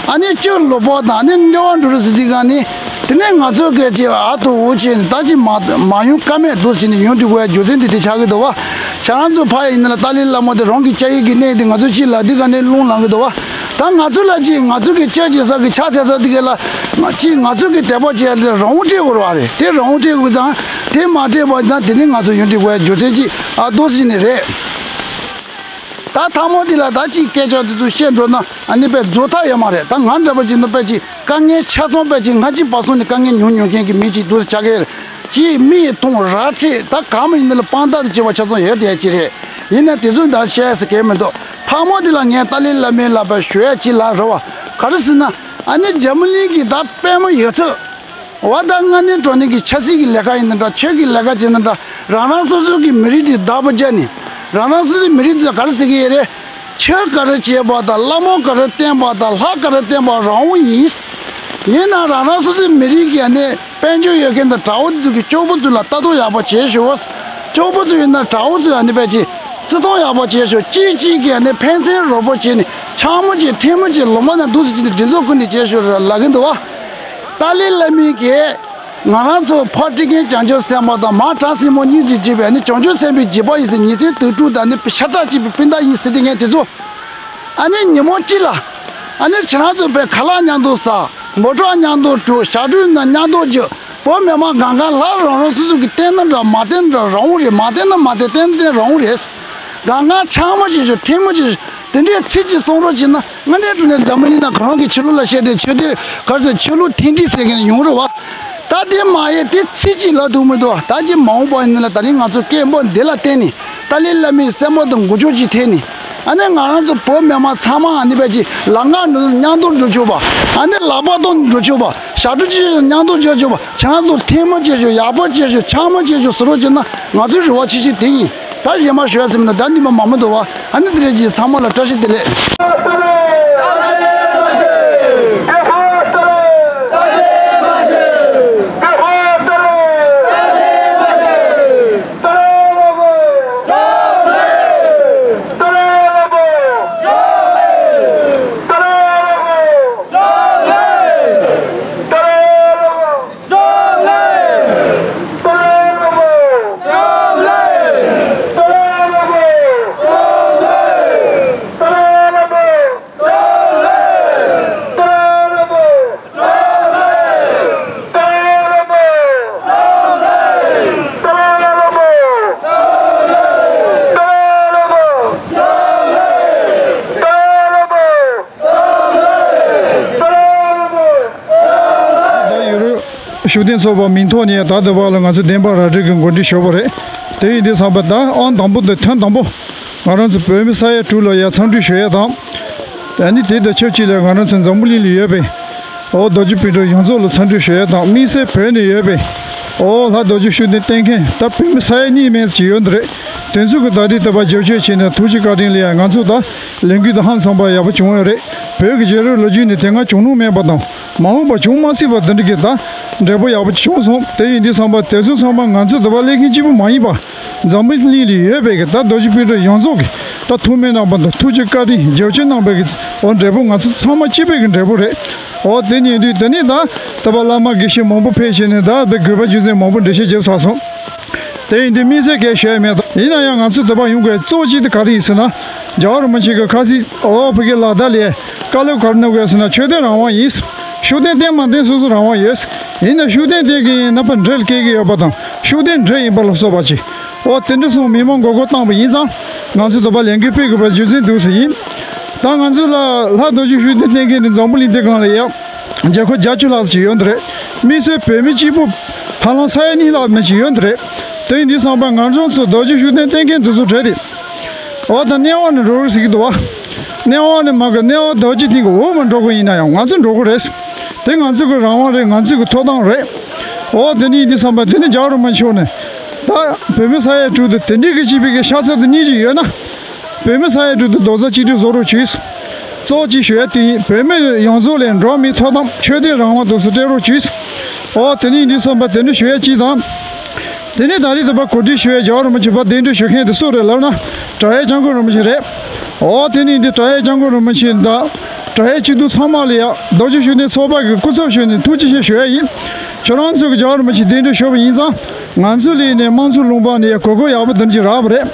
ཨ་ནི་སྤྱོད་ལུགས་པ་དང་ཨ་ནི་འབྲེལ་བ་འགྲོ་རུ་ཟེར་དུས་ག་ནི། དེ་ནས་ང་ཚོ་གལ་ཆེ་ཨ་ཐུ་འུ་ཆེ་ནི་ད་ཅི་མ་མ་ཡོང་ཀ་མེད་འདུག་ཟེར་ནས་ཡོང་དུས་གོ་ཡ་རྒྱུ་མཚན་དེ་དེ་ཆགས་ཀྱི་འདུག་བ། ཁྱེད་རང་ཚོ་ཕ་ཡིན་ན་ལ་ཏཱ་ལའི་བླ་མ་དེ་རང་གི་སྐྱབས་ཡུལ་གྱི་གནས་དེ་ང་ཚོ་ཕྱིར་ལ་དུས་ག་ནས་རླུང་ལངས་ཀྱི་འདུག་བ། ད་ང་ཚོ་ལ་ཅི་ང་ཚོ་གི་སྐྱབས་བྱེད་ས་གི་ཕྱག་འཚལ་ས་དེ་ག་ལ་ང་ཅི་ང་ཚོ་གི་དད་པ་བྱེད་ཡ་དེ་རང་དབང་སྤྲད་དགོས་རེད་བ་རེད། དེ་རང་དབང་སྤྲད་དགོས་ཙང་དེ་མ་སྤྲད་པ་ཙང་དེ་ནི་ང་ཚོ་ཡོང་དུས་གོ་ཡ་རྒྱུ་མཚན་ཅི་ཨ་འདུག་ཟེར་ནས་རེད། ད་ཐ་མ་དེ་ལ་ད་ཅིག་སྐད་ཆ་དེ་ཚོ་བཤད་འགྲོ་ན་ཨ་ནི་དཔེ་རྫོགས་ཐབས་ཡོད་མ་རེད། ད་ང་འདྲ་པོ་ཅིག་ནི་དཔེ་ཅིག་དཀའ་ངལ་ཆ་ཚང་དཔེ་ཅིག་སྔ་ཕྱི་བར་གསུམ་ནས་དཀའ་ངལ་མྱོང་མྱོང་མཁན་གྱི་མི་ཅིག་འདུག་ཆ་གི་རེད། ཅིག་མི་ཡིས་མཐོང་ར་འཕྲད་ད་གང་མ་ཡིན་ན་ལ་དཔང་རྟགས་དེ་བྱེད་པ་ཆ་ཚང་ཡོད་བསྡད་ཅིག་རེད། ཡིན་ན་དེ་ཚོ་ད་བཤད་ས་གལ་མི་འདུག་ཐ་མ་དེ་ལ་ངས་ཏཱ་ལའི་བླ་མའི་ལ་དཔེ་ཞུ་ཡ་ཅིག་ལ་རེད་བ། ག་རེ་ཟེར་ན་ཨ་ནི་འཇར་མ་ནི་གི་ད་དཔོན་མོ་ཡོད་ཚད། འོ་ད་ལྔ་ནས་དྲུག་ནས་ཀྱི་ཆབ་སྲིད་ཀྱི་ལས་ཀ་ཡིན་ན་འདྲ་ཆོས་ཀྱི་ལས་ཀ་བྱེད་ན་འདྲ་རང་རང་སོ་སོ་གི་མི་རིགས་དེ་བདག་པོ་བྱས་ནས་རང་རང་སོ་སོའི་མི་རིགས་དེ་ག་རེ་ཟེར་གྱི་ཡོད་རེད། ཆོས་ག་རེ་བྱེད་པ་དང་བླ་མ་ག་རེ་བསྟེན་པ་དང་ལྷ་ག་རེ་བསྟེན་པ་རང་དབང་ཡིན། ཡིན་ན་རང་རང་སོ་སོའི་མི་རིགས་ཀྱི་ཨ་ནི་དཔལ་འབྱོར་ཡོད་མཁན་དང་དགྲ་བོ་དེ་ཚོ་གི་སྐྱོ་པོ་ཚོ་ལ་ལྟ་རྟོག་ཡག་པོ་བྱེད་ཤོག་སྐྱོ་པོ་ཚོ་ཡིན་ན་དགྲ་བོ་ཚོས་ཨ་ནི་དཔེ་ཅིག་བརྩི་མཐོང་ཡག་པོ་བྱེད་ཤོག་གཅིག་གཅིག་གིས་ཨ་ནི་ཕན་ཚུན་རོགས་པ་བྱས་ནས་འཆམ་མོ་བྱས་ཐེངས་མོ་བྱས་ལོ་མ་ན་འདུག་སེ་བྱས་ནས་སྒྲིག་འཛུགས་ཀུན་ནས་བྱེད་ཤོག་ལབ་ཀྱི་འདུག་བ། ཏཱ་ལའི་བླ་མའི་གིས། ང་རང་ཚོ་ཕ་ཁྲིད་མཁན་བྱང་ཆུབ་སེམས་དཔའ་དང་མ་བྲག་སྲིན་མོ་སྙིང་རྗེ་བྱེད་པའི་ཨ་ནི་བྱང་ཆུབ་སེམས་དཔའི་བྱེད་པ་ཡིན་ཟེར་ཉིན་མཚན་དུས་དྲུག་དང་ཨ་ནི་ཤ་ཁྲག་གཅིག་པའི་སྤུན་ཟླ་ཡིན་ཟེར་དེ་ངས་དེ་ཚོ་ཨ་ནི་ཉིན་མོ་གཅིག་ལ་ཨ་ནི་ཁྱེད་རང་ཚོ་དཔེ་ཁ་ལག་མཉམ་དུ་ཟ། མོ་ཊ་མཉམ་དུ་བྲུ། ཞག་དྲུག་ན་མཉམ་དུ་རྒྱུ། བོད་མི་མང་གང་ག་ལ་རང་རང་སོ་སོ་གི་བསྟེན་ན་འདྲ་མ་བསྟེན་ན་འདྲ་རང་དབང་རེད། མ་བསྟེན་ན་མ་བསྟེན། བསྟེན་ན་བསྟེན་རང་དབང་རེད། གང་ག་འཆམ་མོ་བྱེད་ཤོག་ཐེངས་མོ་བྱེད་ཤོག་དེ་འདྲའི་ཚིག་གཅིག་གསུང་རོགས་བྱེད་ན། ང་ནས་དྲུང་ནས་འཛམ་བུ་གླིང་ན་གང་གི་ཆོས་ལུགས་ལ་བཤད་དེ་ཆོས་དེ་གར་ཟེར་ཆོས་ལུགས་མཐུན་སྒྲིལ་ཟེར་མཁན་ཡོང་རེད་བ། ད་དེ་མ་ཡིན་དེ་ཚིག་གཅིག་ལབ་ཐུབ་མི་འདུག་ད་ཅི་མ་འོངས་པ་ཡིན་ན་ད་རིང་ང་ཚོ་སྐད་འབོད་འདི་ལ་བརྟེན་ནས་ཏཱ་ལའི་བླ་མའི་སྲས་མོ་དང་མགོ་ལྕོག་ཅིག་འཐེན་ནས། ཨ་ནི་ང་རང་ཚོ་བོད་མི་མང་ཚང་མ་ཨ་ནི་བས་ཅིག་ལམ་ཁ་འགྲོ་མཉམ་དུ་འགྲོ་ཆོག་པ། ཨ་ནི་ལག་པ་ཐོག་འགྲོ་ཆོག་པ། ཞབས་བྲོ་ཅིག་མཉམ་དུ་རྒྱག་ཆོག་པ། ཁྱེད་རང་ཚོ་ཐལ་མོ་བྱེད་ཆོག་ཡག་པོ་བྱེད་ཆོག་འཆམ་མོ་བྱེད་ཆོག་ཟེར་རོགས་བྱེད་ན་ང་ཚོའི་རེ་བ་ཆེ་ཤོས་དེ་ཡིན། ད་གཞན་མ་ཞུ་ཡ་ཟེར་མི་འདུག་ད་འདི་མ་མ་མི་འདུག་བ། ཨ་ནི་དེ་རེད་ཅིག་ཚང་མ་ལ་བཀྲ་ཤིས་བདེ་ལེགས། ད་ཡུ་རོབ་ཤུགས་ལྡན་ཚོགས་པ་མིང་ཐོག་ནས་ད་ལྟ་བར་ལ་ང་ཚོ་བདེན་པ་ར་སྤྲོད་ཀྱི་འགོ་ཁྲིད་ཞུས་པ་རེད། དེ་ཡིན་དུས་ཙམ་པ་ད་ཨང་དང་པོ་དང་ཐེངས་དང་པོ་ང་རང་ཚོ་བོད་མི་ས་ཡ་དྲུག་ལ་ཡ་འཚམས་འདྲི་ཞུ་ཡ་དང་། ཨ་ནི་དེ་དང་ཆབས་ཅིག་ལ་ང་རང་ཚོ་འཛམ་བུ་གླིང་ལ་ཡོད་པའི་ཨོ་རྡོ་རྗེ་སྤུན་གྲོགས་ཡོངས་རྫོགས་ལ་འཚམས་འདྲི་ཞུ་ཡ་དང་། དམིགས་བསལ་བོད་ནས་ཡོད་པའི་ཨོ་ལྷ་རྡོ་རྗེ་ཤུགས་ལྡན་བསྟེན་མཁན་ད་བོད་མི་ས་ཡ་གཉིས་མན་ཙམ་ཅིག་ཡོད་འདི་རེད། དེ་ཚོ་གི་ད་རེས་ད་བར་རྒྱབ་སྐྱོར་བྱས་ནས་ཐུགས་རྗེ་བཀའ་དྲིན་ལ་ཡ་ང་ཚོ་ད་ལས་འགུལ་དེ་ཧང་སངས་པ་ཡག་པོ་བྱུང་ཡོད་རེད། བོད་ཀྱི་རྒྱལ་རབས་ལོ་རྒྱུས་ནས་དེ་སྔ་བྱུང་མྱོང་མེད་པ་དང་མ་འོངས་པ་བྱུང་མ་སྲིད་པ་དེ་འདྲ་གི་ད་འབྲས་བུ་ཡག་པོ་བྱུང་སོང་། དེ་ཡིན་དུས་ཙམ་པ་དེ་ཚོ་ཚང་མ་ང་ཚོ་ད་བར་སླེབས་མཁན་གཅིག་པུ་མ་ཡིན་པ། འཛམ་བུ་གླིང་ལ་ཡོད་པའི་གི་ད་རྡོ་རྗེ་སྤུན་གྲོགས་ཡོངས་རྫོགས་ཀྱི་ད་ཐུགས་སྨོན་གནང་བ་དང་ཐུགས་རྗེ་བཀའ་དྲིན་རྒྱབ་སྐྱོར་གནང་བའི་གི་འོ་འབྲས་བུ་ང་ཚོ་ཚང་མ་གཅིག་པའི་གི་འབྲས་བུ་རེད། འོ་དེ་ནས་དུས་དེ་ནས་ད་ད་བར་བླ་མ་དགེ་བཤེས་མང་པོ་ཕེབས་བྱས་ནས་ད་བའི་དགོས་པ་རྒྱུ་མཚན་མང་པོ་འགྲེལ་བཤད་བརྒྱབ་ཚར་སོང་། དེ་ཡིན་དུས་དམིགས་བསལ་གས་ཞུ་ཡ་མེད། ད་ཡིན་ན་ཡང་ང་ཚོ་ད་བར་ཡོང་དགོས་གཙོ་བོ་གཅིག་དེ་ག་རེ་ཡིན་ཟེར་ན། རྒྱལ་བ་རིན་པོ་ཆེ་གི་ཁ་སང་ཨོ་ཕ་གི་ལ་དྭགས་ལ་བཀའ་སློབ་ག་རེ་གནང་དགོས་ཟེར་ན་ཆོས་དད་རང་དབང་ཡིན། ཤུགས་ལྡན་བསྟེན་མ་བསྟེན་སོ་སོ་རང་དབང་ཡོད། ཡིན་ན་ཤུགས་ལྡན་བསྟེན་གི་ཡིན་ན་ཕར་འདྲེ་ལ་སྐྱེ་གི་ཡོད་པ་དང་ཤུགས་ལྡན་འདྲེ་ཡིན་པ་ལ་སོགས་པ་ཅིག་འོ་དེ་འདྲ་སོང་མི་མང་མགོ་སྐོར་བཏང་བ་ཡིན་ཙང་ང་ཚོ་ད་བར་ལས་འགུལ་སྤེལ་དགོས་པའི་རྒྱུ་མཚན་འདུག་ཟེར་ཡིན། ད་ང་ཚོ་ལ་ལྷ་རྡོ་རྗེ་ཤུགས་ལྡན་བསྟེན་མཁན་དེ་འཛམ་བུ་གླིང་འདི་སྒང་ལ་ཡ་རྒྱལ་ཁབ་བརྒྱད་ཅུ་ལྷག་ཙམ་ཡོད་འདི་རེད། དམིགས་བསལ་བོད་མི་གཅིག་པུ་ཧ་ལམ་ས་ཡ་གཉིས་ལྷག་མི་ཅིག་ཡོད་འདི་རེད། དེ་ཡིན་དུས་ཙམ་པ་ང་ཚོ་ཚོ་རྡོ་རྗེ་ཤུགས་ལྡན་བསྟེན་མཁན་དེ་ཚོ་གྲས་དེ། འོ་ད་གནས་བབ་ནས་འགྲོ་རེད་ཟེར་གྱི་འདུག་བ། གནས་བབ་ནས་མ་གི་གནས་བབ་རྡོ་རྗེ་གདན་གྱི་འོག་མ་འགྲོ་དགོས་ཡིན་ན་ཡང་ང་ཚོ་འགྲོ་དགོས་རེད། དེ་ང་ཚོ་གི་རང་དབང་རེད། ང་ཚོ་གི་ཐོབ་ཐང་རེད། འོ་དེ་ནས་ཡིན་དུས་ཙམ་པ་དེ་ནི་རྒྱལ་བ་རིན་པོ་ཆེ་ནས་ད་བོད་མི་ས་ཡ་དྲུག་དེ་དེ་འདྲའི་གི་སྤྱི་པའི་གི་ཤ་ཚ་དེ་གཉིས་ཀྱི་ཡོད་ན། བོད་མི་ས་ཡ་དྲུག་དེ་རྡོག་རྩ་གཅིག་སྒྲིལ་བཟོ་རོགས་གྱིས། གཙོ་བོ་གཅིག་ཞུ་ཡ་དེ་ཡིན། བོད་མི་ཡོངས་རྫོགས་ལ་འགྲོ་བ་མིའི་ཐོབ་ཐང་ཆོས་དད་རང་དབང་དེ་ཚོ་སྤྲད་རོགས་གྱིས། འོ་དེ་ནས་ཡིན་དུས་ཙམ་པ་དེ་འདྲ་ཞུ་ཡ་གཅིག་དང་། དེ་ནས་ད་རེས་ད་བར་གོ་སྒྲིག་ཞུ་ཡ་རྒྱལ་བ་རིན་པོ་ཆེ་ཕར་གདན་འདྲེན་ཞུ་མཁན་དེ་སུ་རེད་ལབ་ན། དྲག་ཡག་སྐྱབས་མགོན་རིན་པོ་ཆེ་རེད། འོ་དེ་ནས་འདི་དྲག་ཡག་སྐྱབས་མགོན་རིན་པོ་ཆེ་དང་། དྲག་ཡག་སྤྱི་འཐུས་ཚང་མ་ལ་ཡ་རྡོ་རྗེ་ཤུགས་ལྡན་ཚོགས་པ་གི་སྐུ་ཚབ་ཞུས་ནས་ཐུགས་རྗེ་ཆེ་ཞུ་ཡ་ཡིན། ཁྱོད་རང་ཚོ་གི་རྒྱལ་བ་རིན་པོ་ཆེ་གདན་འདྲེན་ཞུས་པ་ཡིན་ཙང་། ང་ཚོ་ལ་ཡིན་ནས་དམངས་གཙོ་ལུང་པ་ནས་ཡ་གོ་སྐབས་ཡག་པོ་དེ་འདྲ་ཅིག་རག་པ་རེད།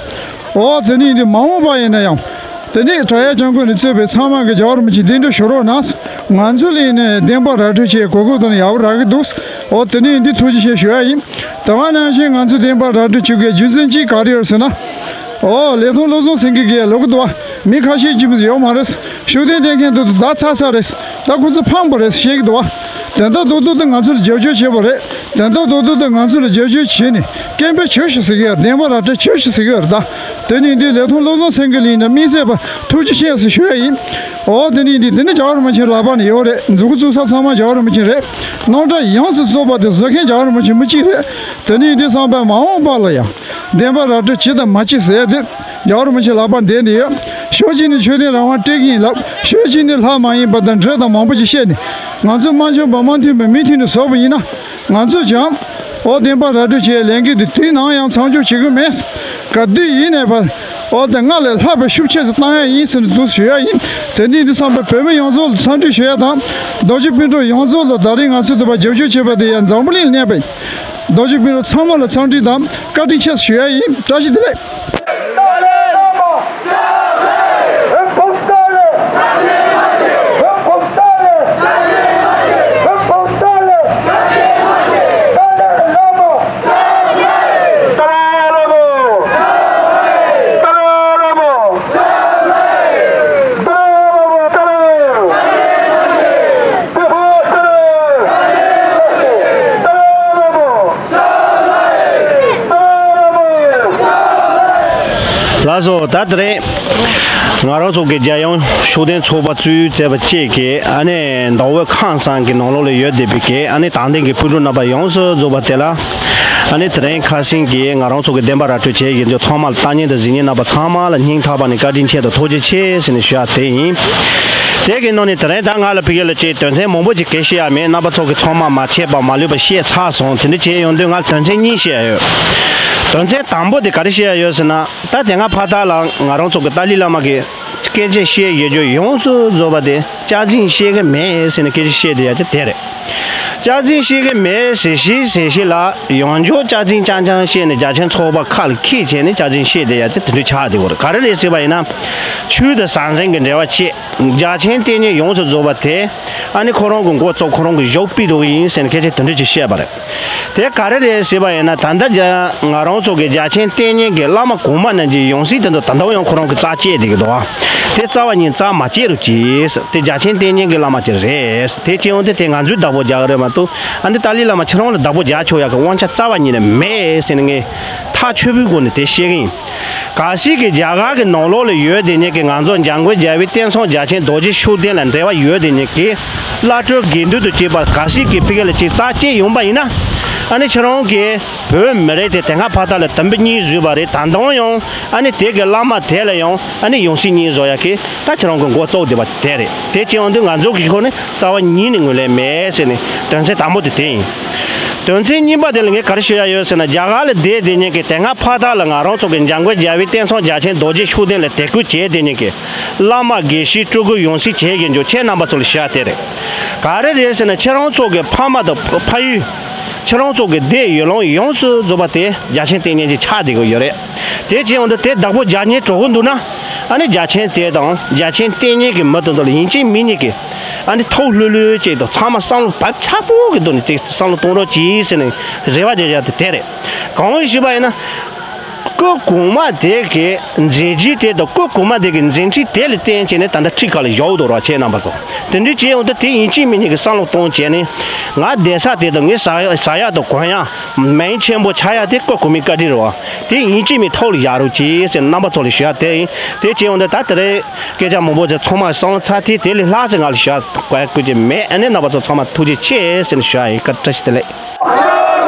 འོ་དེ་ནས་འདི་མ་འོངས་པ་ཡིན་ན་ཡང་། དེ་ནས་དྲག་ཡག་སྐྱབས་མགོན་ནས་གཙོས་པའི་ཚང་མ་གི་རྒྱལ་བ་རིན་པོ་ཆེ་གདན་འདྲེན་ཞུ་རོགས་གནང་། ང་ཚོ་ལ་ཡིན་ནས་བདེན་པ་ར་སྤྲོད་བྱེད་གོ་སྐབས་དེ་ནས་ཡག་པོ་རག་གི་འདུག་འོ་དེ་ནས་འདི་ཐུགས་རྗེ་ཆེ་ཞུ་ཡ་ཡིན། དེ་ག་ནང་བཞིན་ང་ཚོ་བདེན་པ་ར་སྤྲོད་བྱེད་དགོས་རྒྱུ་མཚན་གཅིག་ག་རེ་ཡོད་ཟེར་ན། འོ་ལེགས་མཐོང་བློ་བཟང་སེང་གེ་གིས་ལབ་གི་འདུག་བ། མི་ཁ་ཤས་ཀྱིས་མི་ཡོད་མ་རེད། ཤུགས་ལྡན་བསྟེན་མཁན་དེ་ཚོ་ད་ཚར་ཚར་རེད། ད་ཁོ་ཚོ་ཕངས་པ་རེད་བཤད་གི་འདུག་བ། དོན་དག་རྡོག་རྡོག་དེ་ང་ཚོ་ལ་རྒྱབ་སྐྱོར་བྱས་པ་རེད། དོན་དག་རྡོག་རྡོག་དེ་ང་ཚོ་ལ་རྒྱབ་སྐྱོར་བྱས་ནས་སྐད་འབོད་བྱོས་ཤིག་ཟེར་གི་ཡོད། བདེན་པ་ར་སྤྲོད་བྱོས་ཤིག་ཟེར་གི་ཡོད་རེད་ད། དེ་ནས་འདི་ལེགས་མཐོང་བློ་བཟང་སེང་གེ་ལ་ཡིན་ན་དམིགས་བསལ་བ་ཐུགས་རྗེ་ཆེ་ཟེར་ཞུ་ཡ་ཡིན། འོ་དེ་ནས་འདི་དེ་ནི་རྒྱལ་བ་རིན་པོ་ཆེ་ལག་པ་ནས་ཡོད་རེད། མཛུབ་གུ་བཙུགས་ས་ཚང་མ་རྒྱལ་བ་རིན་པོ་ཆེ་རེད། རྣམ་གྲངས་ཡོངས་སུ་རྫོགས་པ་དེ་བཟོ་མཁན་རྒྱལ་བ་རིན་པོ་ཆེ་མི་གཅིག་རེད། དེ་ནས་འདི་བསམ་པའི་མ་འོངས་པ་ལ་ཡང་བདེན་པ་ར་སྤྲོད་བྱེད་དང་མ་བྱེད་ཟེར་ཡ་དེ། རྒྱལ་བ་རིན་པོ་ཆེ་ལག་པ་འདས་འདི་ཡོད། ཕྱོགས་གཅིག་ནས་ཆོས་དད་རང་དབང་སྤྲད་ཀྱི་ཡིན་ལབ། ཕྱོགས་གཅིག་ནས་ལྷ་མ་ཡིན་པ་དང་འདྲེ་དང་མང་པོ་ཞིག་བཤད་ནས། ང་ཚོ་མ་འཆམ་པ་མ་མཐུན་པ་མི་མཐུན་ནས་བཟོ་བ་ཡིན་ན། ང་ཚོ་ཀྱང་། འོ་བདེན་པ་ར་སྤྲོད་བྱེད་ལས་འགུལ་འདི་དུས་ནམ་ཡང་མཚམས་འཇོག་བྱེད་ཀྱི་མེད། ག་དུས་ཡིན་ནས་བར། འོ་དེ་སྔར་ལས་ལྷག་པའི་ཤུགས་ཆེ་ཙམ་བཏང་ཡ་ཡིན་ཟེར་ནས་འདུག་ཞུ་ཡ་ཡིན། དེ་འདི་འདི་བསམ་པའི་བོད་མི་ཡོངས་རྫོགས་ལ་འཚམས་འདྲི་ཞུ་ཡ་དང་། རྡོ་རྗེ་སྤུན་གྲོགས་ཡོངས་རྫོགས་ལ་ད་རེས་ང་ཚོ་དུ་བ་རྒྱབ་སྐྱོར་བྱས་པ་དེ་ཡང་འཛམ་བུ་གླིང་ལ་གནས་པའི། རྡོ་རྗེ་སྤུན་གྲོགས་ཚང་མ་ལ་འཚམས་འདྲི་དང་བཀའ་དྲིན་ཆེ་ཞུ་ཡ་ཡིན། བཀྲ་ཤིས་བདེ་ལེགས། ལགས་སོ། ད་དེ་རིང་ང་རང་ཚོ་གི་རྒྱལ་ཡོངས་ཤུགས་ལྡན་ཚོགས་པ་གཙོས་མཛད་པ་བཅས་ཀྱི་ཨ་ནི་མདོ་དབུས་ཁམས་གསུམ་གྱི་ནང་ལོགས་ལ་ཡོད་བསྡད་པའི་གི་ཨ་ནི་དད་ལྡན་གྱི་སྤུན་གྲོགས་རྣམ་པ་ཡོངས་སུ་རྫོགས་པ་དེ་ལ། ཨ་ནི་དེ་རིང་ཁ་སང་གི་ང་རང་ཚོ་གི་བདེན་པ་ར་སྤྲོད་བྱེད་ཀྱི་འདུག་ཚང་མ་ལ་ལྟ་མཁན་དང་གཟིགས་མཁན་རྣམ་པ་ཚང་མ་ལ་སྙིང་ཐག་པ་ནས་བཀའ་དྲིན་ཆེ་དང་ཐུགས་རྗེ་ཆེ་ཟེར་ནས་ཞུ་ཡ་དེ་ཡིན། དེ་གི་ནང་ནས་དེ་རིང་ད་ང་ལ་ཕ་གི་ལ་ཅིག་དོན་ཚན་མང་པོ་ཅིག་གལ་བཤད་ཡ་མེད། རྣམ་པ་ཚོ་གི་ཚང་མ་མ་ཆད་པ་མ་ལུས་པ་བཤད་ཚར་སོང་། དེ་འདྲ་བྱས་ཡོང་དུས་ང་ལ་དོན་ཚན་གཉིས་བཤད་ཡ་ཡོད། དོན་ཚན་དང་པོ་དེ་ག་རེ་བཤད་ཡ་ཡོད་ཟེར་ན། ད་དེ་སྔ་ཕ་ད་ལ་ང་རང་ཚོ་གི་ཏཱ་ལའི་བླ་མ་གི་སྐད་ཆ་བཤད་ཡོད་རྒྱུ་ཡོངས་སུ་རྫོགས་པ་དེ་སྐྱག་རྫུན་བཤད་གི་མེད་ཟེར་ནས་སྐད་ཆ་བཤད་བསྡད་ཡ་དེ་དེ་རེད། སྐྱག་རྫུན་བཤད་གི་མེད་ཟེར་བཞིན་ཟེར་བཞིན་ལ་ཡང་བསྐྱར་སྐྱག་རྫུན་རྐྱང་རྐྱང་བཤད་ནས་རྒྱ་ཆེན་ཚོགས་པ་ཁ་ལ་འཁྱེར་བྱས་ནས་སྐྱག་རྫུན་བཤད་བསྡད་ཡ་དེ་དེ་འདྲ་ཆགས་བསྡད་ཡོད་རེད། ག་རེ་རེད་ཟེར་བ་ཡིན་ན། ཆོས་དང་ཟང་ཟིང་གི་འབྲེལ་བ་བཅད། རྒྱ་ཆེན་ལྟས་ངན་ཡོངས་སུ་རྫོགས་པ་དེ། ཨ་ནི་ཁོ་རང་གི་མགོ་བཙུགས་ཁོ་རང་གི་གཞུག་ཕུད་འགྲོ་གི་ཡིན་ཟེར་ནས་སྐད་ཆ་དེ་འདྲ་ཅིག་བཤད་པ་རེད། དེ་ག་རེ་རེད་ཟེར་བ་ཡིན་ན། ད་ལྟ་རྒྱ་ང་རང་ཚོ་གི་རྒྱ་ཆེན་ལྟས་ངན་གྱི་བླ་མ་གོང་མ་རྣམས་ཀྱི་ཡང་སྲིད་དེ་ཚོ་ད་ལྟ་ཡང་ཁོ་རང་གི་རྩ་བཅད་བསྡད་ཀྱི་འདུག་ཨ། དེ་རྩ་བ་ཉིད་རྩ་མ་བཅད་རོགས་གྱིས། དེ་རྒྱ་ཆེན་ལྟས་ངན་གྱི་བླ་མ་ཅིག་རེད། དེ་བྱས་ཡོང་དུས་དེ་ང་ཚོས་བདག་པོ་རྒྱག་གི་རེད་མ་གཏོགས། ཨ་ནི་ཏཱ་ལའི་བླ་མ་ཁྱེད་རང་ལ་བདག་པོ་རྒྱག་ཆོག་ཡག་གི་དབང་ཆ་རྩ་བ་ཉིད་ནས་མེད་ཟེར་ནས་ངས་ཐག་ཆོད་པོའི་སྒོ་ནས་དེ་བཤད་གི་ཡིན། གལ་སྲིད་ཀྱི་རྒྱ་གར་གྱི་ནང་ལོགས་ལ་ཡོད་བསྡད་མཁན་གྱི་ང་ཚོ་འཇམ་མགོན་རྒྱལ་བའི་བསྟན་སྲུང་རྒྱ་ཆེན་རྡོ་རྗེ་ཤུགས་ལྡན་ལ་འབྲེལ་བ་ཡོད་བསྡད་མཁན་གྱི་བླ་སྤྲུལ་དགེ་འདུན་དང་བཅས་པ་གལ་སྲིད་ཀྱི་ཕ་གི་ལ་ཅིག་རྩ་བཅད་ཡོང་པ་ཡིན་ན། ཨ་ནི་ཁྱེད་རང་གིས་བོད་མི་རིགས་དེ་དེ་སྔ་ཕ་ད་ལ་དུམ་བུ་གཉིས་བཟོས་པ་རེད། ད་དུང་ཡང་ཨ་ནི་དེ་གི་བླ་མ་དེ་ལ་ཡང་ཨ་ནི་ཡང་སྲིད་གཉིས་བཟོ་ཡག་གི་ད་ཁྱེད་རང་གི་མགོ་བཙུགས་བསྡད་པ་དེ་རེད། དེ་བྱས་ཡོང་དུས་ང་ཚོ་གི་ཁོ་ནི་རྩ་བ་ཉིད་ནས་ངོས་ལེན་མེད་ཟེར་ནས་དོན་ཚན་དང་པོ་དེ་དེ་ཡིན། དོན་ཚན་གཉིས་པ་དེ་ལ་ངས་ག་རེ་ཞུ་ཡ་ཡོད་ཟེར་ན། རྒྱ་གར་ལ་བསྡད་བསྡད་མཁན་གྱི་དེ་སྔ་ཕ་ད་ལ་ང་རང་ཚོ་གི་འཇམ་མགོན་རྒྱལ་བའི་བསྟན་སྲུང་རྒྱ་ཆེན་རྡོ་རྗེ་ཤུགས་ལྡན་ལ་དད་གུས་བྱས་བསྡད་མཁན་གྱི་བླ་མ་དགེ་བཤེས་སྤྲུལ་སྐུ་ཡང་སྲིད་བྱེད་མཁན་ཚོ་ཁྱེད་རྣམ་པ་ཚོ་ལ་ཞུ་ཡ་དེ་རེད། ག་རེ་རེད་ཟེར་ན། ཁྱེད་རང་ཚོ་གི་ཕ་མ་དང་ཕ་ཡུལ། ཁྱེད་རང་ཚོ་གི་སྡེ་ཡུལ་ལུང་ཡོངས་སུ་རྫོགས་པ་དེ་རྒྱ་ཆེན་ལྟས་ངན་གྱིས་ཆགས་བསྡད་ཀྱི་ཡོད་རེད། དེ་བྱས་ཡོང་དུས་དེ་བདག་པོ་རྒྱག་མཁན་གྲོགས་པོ་འདུག་ན། ཨ་ནི་རྒྱ་ཆེན་དེ་དང་རྒྱ་ཆེན་ལྟས་ངན་གྱི་མི་དེ་ཚོ་ལ་ཡིན་གཅིག་མིན་གཉིས་ཀྱི་ཨ་ནི་ཐུགས་ལྷོད་ལྷོད་བྱས་དང་། ཚང་མ་བསམ་བློ་བབ་ཚ་པོ་གི་ཐོག་ནས་དེ་བསམ་བློ་གཏོང་རོགས་གྱིས་ཟེར་ནས་རེ་བ་རྒྱག་ཡ་དེ་དེ་རེད། གང་ཡིན་ཞུས་པ་ཡིན་ན། སྐུ་གོང་མ་དེ་གི་མཛད་རྗེས་དེ་དང་སྐུ་གོང་མ་དེ་གི་མཛད་འཕྲིན་དེ་ལ་བརྟེན་བྱས་ནས་ད་ལྟ་ཁྲི་ཁ་ལ་བཞག་འདུག་ར། ཁྱེད་རྣམ་པ་ཚོ་དེ་འདྲ་བྱས་ཡོང་དུས་དེ་ཡིན་གཅིག་མིན་གཉིས་ཀྱི་བསམ་བློ་གཏོང་བྱས་ནས། ང་བསྡད་ས་དེ་དང་ངའི་ཟ་ཟ་ཡ་དང་གོན་ཡ་མིང་ཆེན་པོ་ཆགས་ཡ་དེ་སྐུ་གོང་མའི་བཀའ་དྲིན་རེད་བ། དེ་ཡིན་གཅིག་མིན་ཐོག་ལ་བཞག་རོགས་གྱིས་ཟེར་རྣམ་པ་ཚོ་ལ་ཞུ་ཡ་དེ་ཡིན། དེ་བྱས་ཡོང་དུས་ད་དེ་རིང་སྐད་ཆ་མང་པོ་ཅིག་ཚང་མ་གསུངས་ཚར། དེ་དེ་ལས་ལྷག་ཙམ་ང་ལ་ཞུ་ཡ་དགོས་ཀྱི་མེད། ཨ་ནི་རྣམ་པ་ཚོ་ཚང་མ་ཐུགས་རྗེ་ཆེ་ཟེར་ནས་ཞུ་ཡ་ཡིན། བཀའ་དྲིན་ཆེ། བདེ་ལེགས།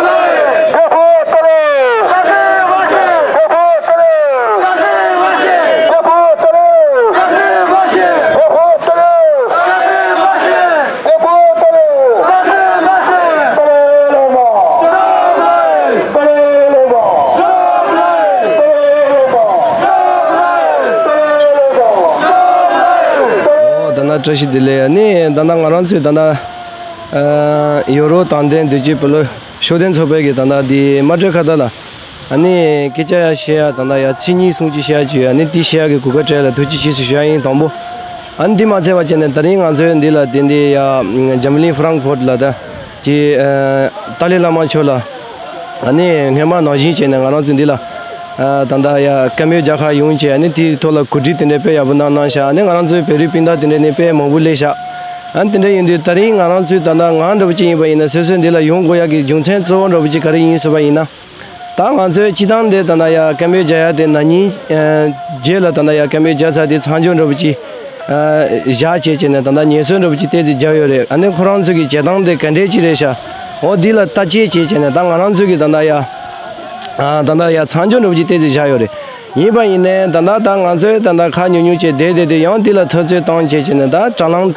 ཨོ། ད་ནི་བཀྲ་ཤིས་བདེ་ལེགས། ཨ་ནི་ད་ནི་ང་རང་ཚོའི་ད་ནི་ཨ་ཡོ་རོབ་དང་ལྡན་འདུས་ཀྱི་བོད་ལུགས་ཤུགས་ལྡན་ཚོགས་པའི་གི་ད་ནི་འདི་དམར་ཁྲོད་ཁ་བརྡ་ལ། ཨ་ནི་སྐད་ཆ་བཤད་ཡ་ད་ལྟ་ཡ་ཚིག་གཉིས་གསུམ་ཅིག་བཤད་ཡ་ཅིག་ཡོད། ཨ་ནི་དེ་བཤད་ཡ་གི་གོ་སྐབས་སྤྲད་ལ་ཐུགས་རྗེ་ཆེ་ཞེས་ཞུ་ཡ་ཡིན། དང་པོ། ཨ་ནི་འདི་མ་ཚད་པ་བྱས་ནས་ད་རིང་ང་ཚོའི་འདི་ལ་དེ་འདི་ཡ་འཇར་མ་ནི་ཧྥ་རང་ཧྥོར་ལ་ད་ཀྱི་ཨ་ཏཱ་ལའི་བླ་མ་མཆོག་ལ་ཨ་ནི་སྔོན་མ་ནང་བཞིན་བྱས་ནས་ང་རང་ཚོ་འདི་ལ་ཨ་ད་ལྟ་ཡ་བཀའ་མོལ་རྒྱག་ཁ་ཡོང་བྱས། ཨ་ནི་དེའི་ཐོག་ལ་གོ་སྒྲིག་དེ་འདྲའི་དཔེ་ཡག་པོ་གནང་གནང་ཤག་ཨ་ནི་ང་རང་ཚོའི་བོད་རིགས་སྤུན་ཟླ་དེ་འདྲ་ནི་དཔེ་མང་པོ་སླེབས་ཤག་ཨ་ནི་དེ་འདྲ་ཡིན་དུས་ད་རིང་ང་རང་ཚོའི་ད་ལྟ་ང་འདྲ་པོ་ཅིག་ཡིན་པ་ཡིན་ན་སོ་སོའི་འདི་ལ་ཡོང་དགོས་ཡ་གི་རྒྱུ་མཚན་གཙོ་བོ་འདྲ་པོ་ཅིག་ག་རེ་ཡིན་ཟེར་བ་ཡིན་ན། ད་ང་ཚོའི་སྤྱི་བཏང་དེ་ད་ལྟ་ཡ་བཀའ་མོལ་རྒྱག་ཡ་དེ་ན་ནིང་ཨ་རྗེས་ལ་ད་ལྟ་ཡ་བཀའ་མོལ་རྒྱག་ཚར་དེ་མཚམས་འཇོག་འདྲ་པོ་ཅིག་ཨ་བཞག་བྱས་བྱས་ནས་ད་ལྟ་ཉེན་ཟོན་འདྲ་པོ་ཅིག་ཏོག་ཙམ་བརྒྱབ་ཡོད་རེད། ཨ་ནི་ཁོ་རང་ཚོ་གི་བྱེད་སྟངས་དེ་ག་འདྲས་ཅིག་རེད་ཤག་འོ་འདི་ལ་བརྟག་དཔྱད་བྱས་བྱས་ནས་ད་ང་རང་ཚོ་གི་ད་ལྟ་ཡ་ཨ་ད་ལྟ་ཡ་མཚམས་འཇོག་འདྲ་པོ་ཅིག་ཏོག་ཙམ་བཞག་ཡོད་རེད། ཡིན་པ་ཡིན་ནའི་ད་ལྟ་ད་ང་ཚོའི་ད་ལྟ་ཁ་ཉུང་ཉུང་བྱས་བསྡད་བསྡད་དེ་ཡང་འདི་ལ་འཐབ་རྩོད་བཏང་བྱས་བྱས་ནས་ད་དྲ་ལམ་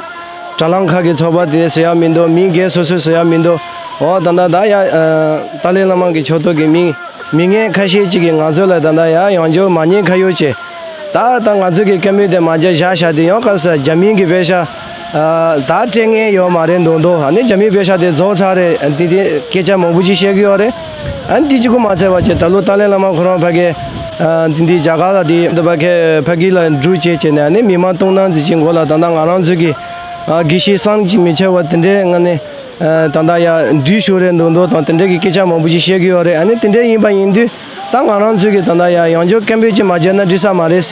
དྲ་ལམ་ཁག་གི་ཚོགས་པ་དེ་ཟེར་ཡ་མི་འདུག་མི་སྒེར་སོ་སོ་ཟེར་ཡ་མི་འདུག་འོ་ད་ལྟ་ད་ཡ་ཨ་ཏཱ་ལའི་བླ་མ་གི་ཕྱོགས་གཏོགས་ཀྱི་མི་མི་ངན་ཁ་ཤས་ཅིག་གིས་ང་ཚོ་ལ་ད་ལྟ་ཡ་ཡང་བསྐྱར་མ་ཉེས་ཁ་གཡོག་བྱས། ད་ད་ང་ཚོ་གི་བཀའ་མོལ་དེ་མ་བརྒྱབ་བཞག་བཞག་དེ་ཡང་ག་ས་རྒྱ་མིའི་གི་པེ་ཤ་ཨ་ད་སྤྲད་མཁན་ཡོད་མ་རེད་འདུག་འདུག་ཨ་ནི་རྒྱ་མིའི་པེ་ཤ་དེ་རྫོགས་ཚར་རེད། ཨ་འདི་དེ་སྐད་ཆ་མང་པོ་ཅིག་བཤད་གི་ཡོད་རེད། ཨ་འདི་གཅིག་པུ་མ་ཚད་པ་བྱས་ད་ལོ་ཏཱ་ལའི་བླ་མ་ཁོ་རང་ཕ་གི་ཨ་འདི་འདི་རྒྱ་གར་ལ་དེ་འདི་ཕ་གི་ཕ་གི་ལ་འགྲུལ་བྱས་བྱས་ནས་ཨ་ནི་མི་མང་སྟོང་ནང་ཙམ་ཅིག་མགོ་ལ་ད་ལྟ་ང་རང་ཚོ་གི་ཨ་དགེ་བཤེས་བསམ་གྱིས་མི་ཁྱབ་པ་དེ་འདྲའི་ངང་ནས། ཨ་ད་ལྟ་ཡ་འདྲུད་ཤོར་རེད་འདུག་འདུག་དང་དེ་འདྲ་གི་སྐད་ཆ་མང་པོ་ཞིག་བཤད་ཀྱི་ཡོད་རེད། ཨ་ནི་དེ་འདྲ་ཡིན་པ་ཡིན་དུས་ད་ང་རང་ཚོས་ཀྱི་ད་ལྟ་ཡ་ཡང་བསྐྱར་སྐད་འབོད་ཅིག་མ་བརྒྱབ་ན་འགྲིག་ས་མ་རེད།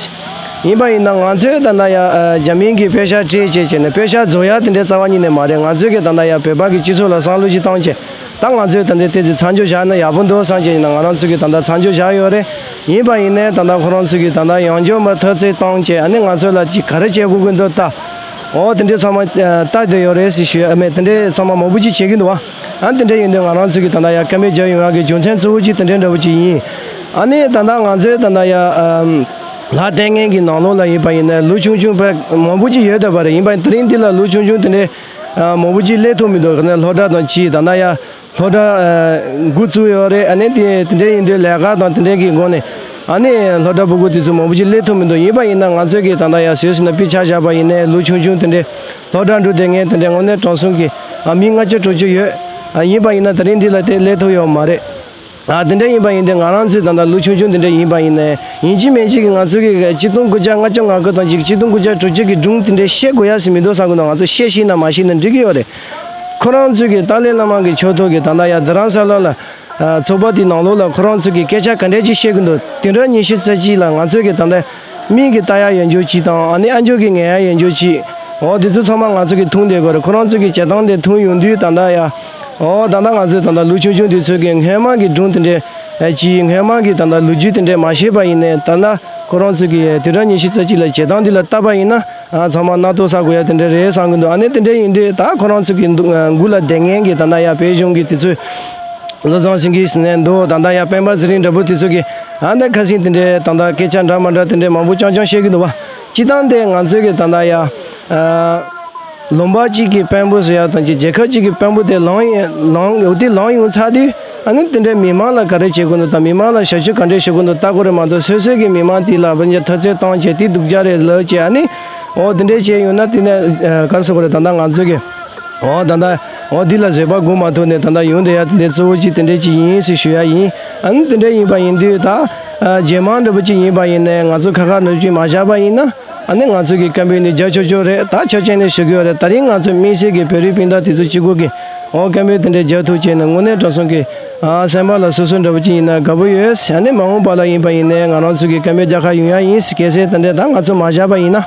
ཡིན་པ་ཡིན་ན་ང་ཚོས་ད་ལྟ་ཡ་ཨ་རྒྱ་མིའི་གི་པེ་ཤ་སྤྲད་བྱས་བྱས་ནས་པེ་ཤ་རྫོགས་ཡ་དེ་འདྲ་རྩ་བ་ཉིད་ནས་མ་རེད། ང་ཚོས་ཀྱི་ད་ལྟ་ཡ་བོད་པ་གི་སྤྱི་ཚོགས་ལ་བསམ་བློ་ཞིག་བཏང་བྱས། ད་ང་ཚོས་ད་ལྟ་དེ་ཚོ་མཚམས་འཇོག་བཞག་ན་ཡག་པོ་འདུག་བསམ་བྱས་ཡིན་ན་ང་རང་ཚོ་གིས་ད་ལྟ་མཚམས་འཇོག་བཞག་ཡོད་རེད། ཡིན་པ་ཡིན་ནའི་ད་ལྟ་ཁོ་རང་ཚོ་གིས་ད་ལྟ་ཡང་བསྐྱར་མར་འཐབ་རྩོད་བཏང་བྱས་ཨ་ནི་ང་ཚོ་ལ་ཅིག་ག་རེ་བྱེད་དགོས་ཀྱི་འདུག་ད། འོ་དེ་འདྲས་ཚང་མ་ལྟ་བསྡད་ཡོད་རེད་ཟེར་ཞུ་ཡ་མེད། དེ་འདྲས་ཚང་མ་མང་པོ་ཅིག་བྱེད་ཀྱི་འདུག་བ། ཨ་དེ་འདྲས་ཡིན་དུས་ང་རང་ཚོ་གིས་ད་ལྟ་ཡ་བཀའ་མོལ་རྒྱག་ཡོང་ཡ་གི་རྒྱུ་མཚན་གཙོ་བོ་གཅིག་དེ་འདྲས་འདྲ་བོ་ཅིག་ཡིན། ཨ་ནི་ད་ལྟ་ང་ཚོའི་ད་ལྟ་ཡ་ལག་བསྟར་མཁན་གྱི་ནང་ལོགས་ལ་ཡིན་པ་ཡིན་ན་ལོ་ཆུང་ཆུང་དཔེ་མང་པོ་ཅིག་ཡོད་བསྡད་པ་རེད། ཡིན་པ་ཡིན་དེ་རིང་འདི་ལ་ལོ་ཆུང་ཆུང་དེ་འདྲས་མང་པོ་ཅིག་སླེབས་ཐུབ་མི་འདུག་ནས་སློབ་གྲྭ་དང་ཅིག་ད་ལྟ་ཡ་སློབ་གྲྭ་འགོ་བཙུགས་ཡོད་རེད། ཨ་ནི་དེ་དེ་འདྲས་ཡིན་དུས་ལས་ཀ་དང་དེ་འདྲས་ཀྱི་སྒོ་ནས་ཨ་ནི་སློབ་གྲྭ་ཕྲུ་གུ་དེ་ཚོ་མང་པོ་ཅིག་སླེབས་ཐུབ་མི་འདུག་ཡིན་པ་ཡིན་ན་ང་ཚོས་ཀྱི་ད་ལྟ་ཡ་བཟོས་ཟིན་ན་དཔེ་ཆ་བཞག་པ་ཡིན་ནའི་ལོ་ཆུང་ཆུང་དེ་འདྲས་སློབ་གྲྭ་འགྲོ་བསྡད་མཁན་དེ་འདྲས་དངོས་གནས་དྲང་གསུམ་གྱི་ཨ་མི་ལྔ་བཅུ་དྲུག་ཅུ་ཡོད། ཨ་ཡིན་པ་ཡིན་ན་དེ་རིང་འདི་ལ་དེ་སླེབས་ཐུབ་ཡོད་མ་རེད། ཨ་དེ་འདྲ་ཡིན་པ་ཡིན་ཏེ་ང་རང་ཚོའི་ད་ལྟ་ལོ་ཆུང་ཆུང་དེ་འདྲ་ཡིན་པ་ཡིན་ནའི་ཡིན་གཅིག་མིན་གཅིག་གི་ང་ཚོ་གི་གཅིག་སྟོང་དགུ་བརྒྱ་ལྔ་བཅུ་ང་དགུ་དང་གཅིག་གཅིག་སྟོང་དགུ་བརྒྱ་དྲུག་ཅུ་གི་སྒྲུང་དེ་འདྲ་བཤད་དགོས་ཡ་ཟེར་མི་འདུག་བསམ་གི་འདུག་ང་ཚོ་བཤད་ཤེས་ན་མ་ཤེས་ན་འགྲིག་གི་ཡོད་རེད། ཁོ་རང་ཚོས་གི་ཏཱ་ལའི་བླ་མ་གི་ཆོས་ཐོག་གི་ད་ལྟ་ཡ་རྡ་རམ་ས་ལ་ལ་ཚོགས་པ་དེའི་ནང་ལོགས་ལ་ཁོ་རང་ཚོས་གི་སྐད་ཆ་ག་འདྲ་ཅིག་བཤད་གི་འདུག་དེ་འདྲ་ཉི་ཤུ་རྩ་གཅིག་ལ་ང་ཚོས་གི་ད་ལྟ་མིག་གིས་ལྟ་ཡ་ཡོད་འཇོག་ཅིག་དང་ཨ་ནི་ཨ་མཆོག་གིས་ངེས་ཡ་ཡོད་འཇོག་ཅིག་འོ་དེ་ཚོ་ཚང་མ་ང་ཚོ་གིས་མཐོང་བསྡད་དགོས་རེད། ཁོ་རང་ཚོ་གི་བྱེད་སྟངས་དེ་མཐོང་ཡོང་དུས་ད་ལྟ་ཡ། འོ་ད་ལྟ་ང་ཚོས་ད་ལྟ་ལོ་ཆུང་ཆུང་དེ་ཚོ་གི་སྔོན་མ་གི་སྒྲུང་དེ་འདྲས་ཅིག་སྔོན་མ་གི་ད་ལྟ་ལོ་རྒྱུས་དེ་འདྲས་མ་ཤེས་པ་ཡིན་ནའི་ད་ལྟ་ཁོ་རང་ཚོ་གི་དུས་རབས་ཉི་ཤུ་རྩ་གཅིག་ལ་བྱེད་སྟངས་འདི་ལ་བལྟས་པ་ཡིན་ན་ཚང་མ་རྣ་ཐོ་ཟ་དགོས་ཡ་དེ་འདྲས་རེད་བསམ་གི་འདུག་ཨ་ནི་དེ་འདྲས་ཡིན་དུས་ད་ཁོ་རང་ཚོ་གི་འདུག་འགོ་ལ་བསྡད་མཁན་གི་ད་ལྟ་ཡ་བོད་གཞུང་གི་དེ་ཚོས། བློ་བཟང་སེང་གེ་ཟེར་ནས་འདུག་ད་ལྟ་ཡ་སྤེན་པ་ཚེ་རིང་འདྲ་པོ་དེ་ཚོ་གིས་ཨ་ནི་ཁ་སང་དེ་འདྲའི་ད་ལྟ་སྐད་ཆ་འདྲ་མ་འདྲ་དེ་འདྲའི་མང་པོ་རྐྱང་རྐྱང་བཤད་ཀྱི་འདུག་བ། སྤྱིར་བཏང་དེ་ང་ཚོའི་གི་ད་ལྟ་ཡ་ཨ་ལུང་པ་གཅིག་གི་དཔོན་པོ་ཟེར་ཡ་དང་ཅིག་རྒྱལ་ཁབ་གཅིག་གི་དཔོན་པོ་དེ་ལངས་ཡ་ལངས་འོ་དེ་ལངས་ཡོང་ཚར་དུས་ཨ་ནི་དེ་འདྲའི་མི་མང་ལ་ག་རེ་བྱེད་དགོས་འདུག་དང་མི་མང་ལ་ཞབས་ཞུ་ག་འདྲས་ཞུ་དགོས་འདུག་ལྟ་དགོས་རེད་མ་གཏོགས་སོ་སོའི་གི་མི་མང་དེ་ལ་འཐབ་རྩོད་བཏང་བྱས་དེ་སྡུག་ཅག་རེད་ལབ་བྱས་ཨ་ནི་འོ་དེ་འདྲས་བྱས་ཡོང་ན་དེ་ནས་ག་རེ་ཟེར་དགོས་རེད་ད་ལྟ་ང་ཚོའི་གི་འོ་ད་ལྟ་འོ་འདི་ལ་བཟོད་པ་སྒོམ་མ་ཐུབ་ནས་ད་ལྟ་ཡོང་བསྡད་ཡ་དེ་འདྲའི་གཙོ་བོ་གཅིག་དེ་འདྲས་ཅིག་ཡིན་ཟེར་ཞུ་ཡ་ཡིན། ཨ་ནི་དེ་འདྲས་ཡིན་པ་ཡིན་དུས་ད་རྗེས་མ་འདྲ་པོ་ཅིག་ཡིན་པ་ཡིན་ནའི་ང་ཚོ་ཁ་ཁ་འདྲ་པོ་ཅིག་མ་བཞག་པ་ཡིན་ན་ཨ་ནི་ང་ཚོ་གི་བཀའ་འབོད་ནི་རྒྱག་ཆོག་ཆོག་རེད། ད་ཆོག་མཆན་ནས་ཞུ་གི་ཡོད་རེད། ད་རིང་ང་ཚོ་དམིགས་བསལ་གྱི་བོད་རིགས་སྤུན་ཟླ་དེ་ཚོ་གཅིག་པོ་གི་འོ་བཀའ་འབོད་དེ་འདྲས་རྒྱག་ཐུབ་བྱས་ནས་དངོས་གནས་དྲང་གསུམ་གི་ཨ་སེམས་པ་ལ་སོ་སོ་འདྲ་པོ་ཅིག་ཡིན་ན་དགའ་པོ་ཡོད། ཨ་ནི་མ་འོངས་པ་ལ་ཡིན་པ་ཡིན་ནའི་ང་རང་ཚོ་གི་བཀའ་འབོད་རྒྱག་ག་ཡོང་ཡ་ཡིན། གལ་སྲིད་དེ་འདྲས་ད་ང་ཚོ་མ་བཞག་པ་ཡིན་ན།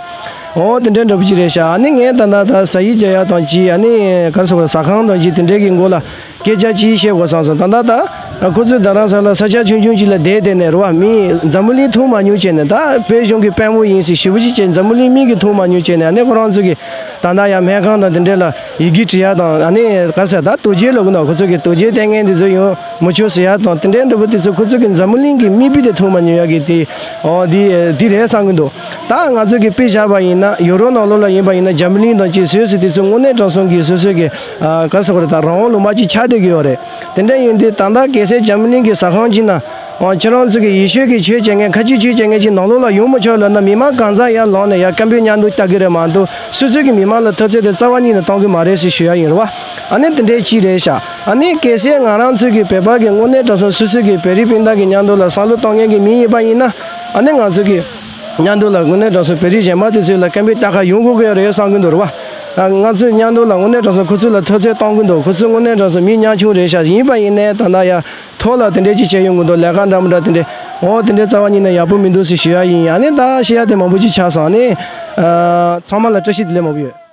འོ་དེ་འདྲའི་འདྲ་པོ་ཅིག་རེད་ཤག་ཨ་ནི་ངས་ད་ལྟ་ད་ཟ་ཡིག་བྱ་ཡག་དང་ཅི་ཨ་ནི་ག་རེ་ཟེར་དགོས་རེད་ཟ་ཁང་དང་ཅི་དེ་འདྲའི་གི་མགོ་ལ་སྐད་ཆ་ཅིག་བཤད་དགོས་བསམ་སོང་། ད་ལྟ་ད་ཁོ་ཚོས་རྡ་རམ་ས་ལ་ས་ཆ་ཆུང་ཆུང་ཅིག་ལ་བསྡད་བསྡད་ནས་རེད་བ། མི་འཛམ་བུ་གླིང་མཐོང་མ་མྱོང་བྱས་ནས་ད་བོད་གཞུང་གི་དཔོན་པོ་ཡིན་ཟེར་ཞེ་པོ་ཅིག་བྱས་འཛམ་བུ་གླིང་མིག་གིས་མཐོང་མ་མྱོང་བྱས་ནས་ཨ་ནི་ཁོ་རང་ཚོ་གི་ད་ལྟ་ཡང་སྨན་ཁང་དང་དེ་འདྲ་ལ་ཡི་གེ་འབྲི་ཡག་དང་ཨ་ནི་ག་རེ་ཟེར་ད་རྡོ་རྗེ་ལབ་གི་འདུག་ཁོ་ཚོ་གི་རྡོ་རྗེ་ལྟས་ངན་དེ་ཚོ་ཡོང་མི་ཆོག་ཟེར་ཡག་དང་དེ་འདྲའི་འདྲ་པོ་དེ་ཚོ་ཁོ་ཚོ་གི་འཛམ་བུ་གླིང་གི་མིག་དཔེ་དེ་མཐོང་མ་མྱོང་ཡག་གི་དེ་འོ་དེ་དེ་རེད་བསམ་གི་འདུག་ད་ང་ཚོ་གི་དཔེ་བཞག་པ་ཡིན་ན་ཡོ་རོབ་ནང་ལོགས་ལ་ཡིན་པ་ཡིན་ན་འཛམ་བུ་གླིང་དང་ཅིག་སོ་སོ་དེ་ཚོ་དངོས་གནས་དྲང་གསུམ་གྱི་སོ་སོ་གི་ཨ་ག་རེ་ཟེར་དགོས་རེད་ད་རང་དབང་ལུང་པ་ཅིག་ཆགས་བསྡད་ཀྱི་ཡོད་རེད། དེ་འདྲ་ཡིན་དུས་ད་ལྟ་གལ་སྲིད་འཛམ་བུ་གླིང་གི་ཟ་ཁང་ཅིག་ན་ཨ་ཁྱེད་རང་ཚོ་གི་ཡེ་ཤུ་གི་ཆོས་བྱེད་མཁན་ཁ་ཆེ་ཆོས་བྱེད་མཁན་ཅིག་ནང་ལོགས་ལ་ཡོང་མི་ཆོག་ལབ་ན་མི་མང་གང་ཟག་ཡར་ལངས་ནས་ཡར་སྐད་འབོད་མཉམ་དུ་རྒྱག་གི་རེད་མ་གཏོགས་སོ་སོ་གི་མི་མང་ལ་འཐབ་རྩོད་དེ་རྩ་བ་ཉིད་ནས་གཏོང་གི་མ་རེད་ཟེར་ཞུ་ཡ་ཡིན་རེད་བ། ཨ་ནི་དེ་འདྲའི་ཅིག་རེད་ཤག་ཨ་ནི་གལ་སྲིད་ང་རང་ཚོ་གི་བོད་པ་གི་དངོས་གནས་དྲང་གསུམ་སོ་སོ་གི་བོད་རིགས་སྤུན་ཟླ་གི་མཉམ་དུ་ལ་བསམ་བློ་གཏོང་མཁན་གི་མི་ཡིན་པ་ཡིན་ན་ཨ་ནི་ང་ཚོ་གི་མཉམ་དུ་ལ་དངོས་གནས་དྲང་གསུམ་བོད་རིགས་གཞན་པ་དེ་ཚོ་ལ་སྐད་འབོད་རྒྱག་ག་ཡོང་དགོས་ཀྱི་ཡོད་རེད་བསམ་གི་འདུག་རེད་བ། ང་ཚོས་མཉམ་དུ་ལ་དངོས་གནས་དྲང་གསུམ་ཁོ་ཚོ་ལ་འཐབ་རྩོད་གཏོང་གི་འདུག་ཁོ་ཚོ་དངོས་གནས་དྲང་གསུམ་མི་ཉམ་ཆུང་རེད་ཤག་ཡིན་པ་ཡིན་ནའི་ད་ལྟ་ཡ་ཐོག་ལ་དེ་འདྲས་ཅིག་བྱས་ཡོང་གི་འདུག་ལས་ཀ་འདྲ་མི་འདྲ་དེ་འདྲས་འོ་དེ་འདྲས་རྩ་བ་ཉིད་ནས་ཡག་པོ་མི་འདུག་ཟེར་ཞུ་ཡ་ཡིན། ཨ་ནི་ད་བཤད་ཡ་དེ་མང་པོ་ཅིག་ཆགས་སོང་། ཨ་ནི་ཚང་མ་ལ་བཀྲ་ཤིས་བདེ་ལེགས་མང་པོ་ཡོད།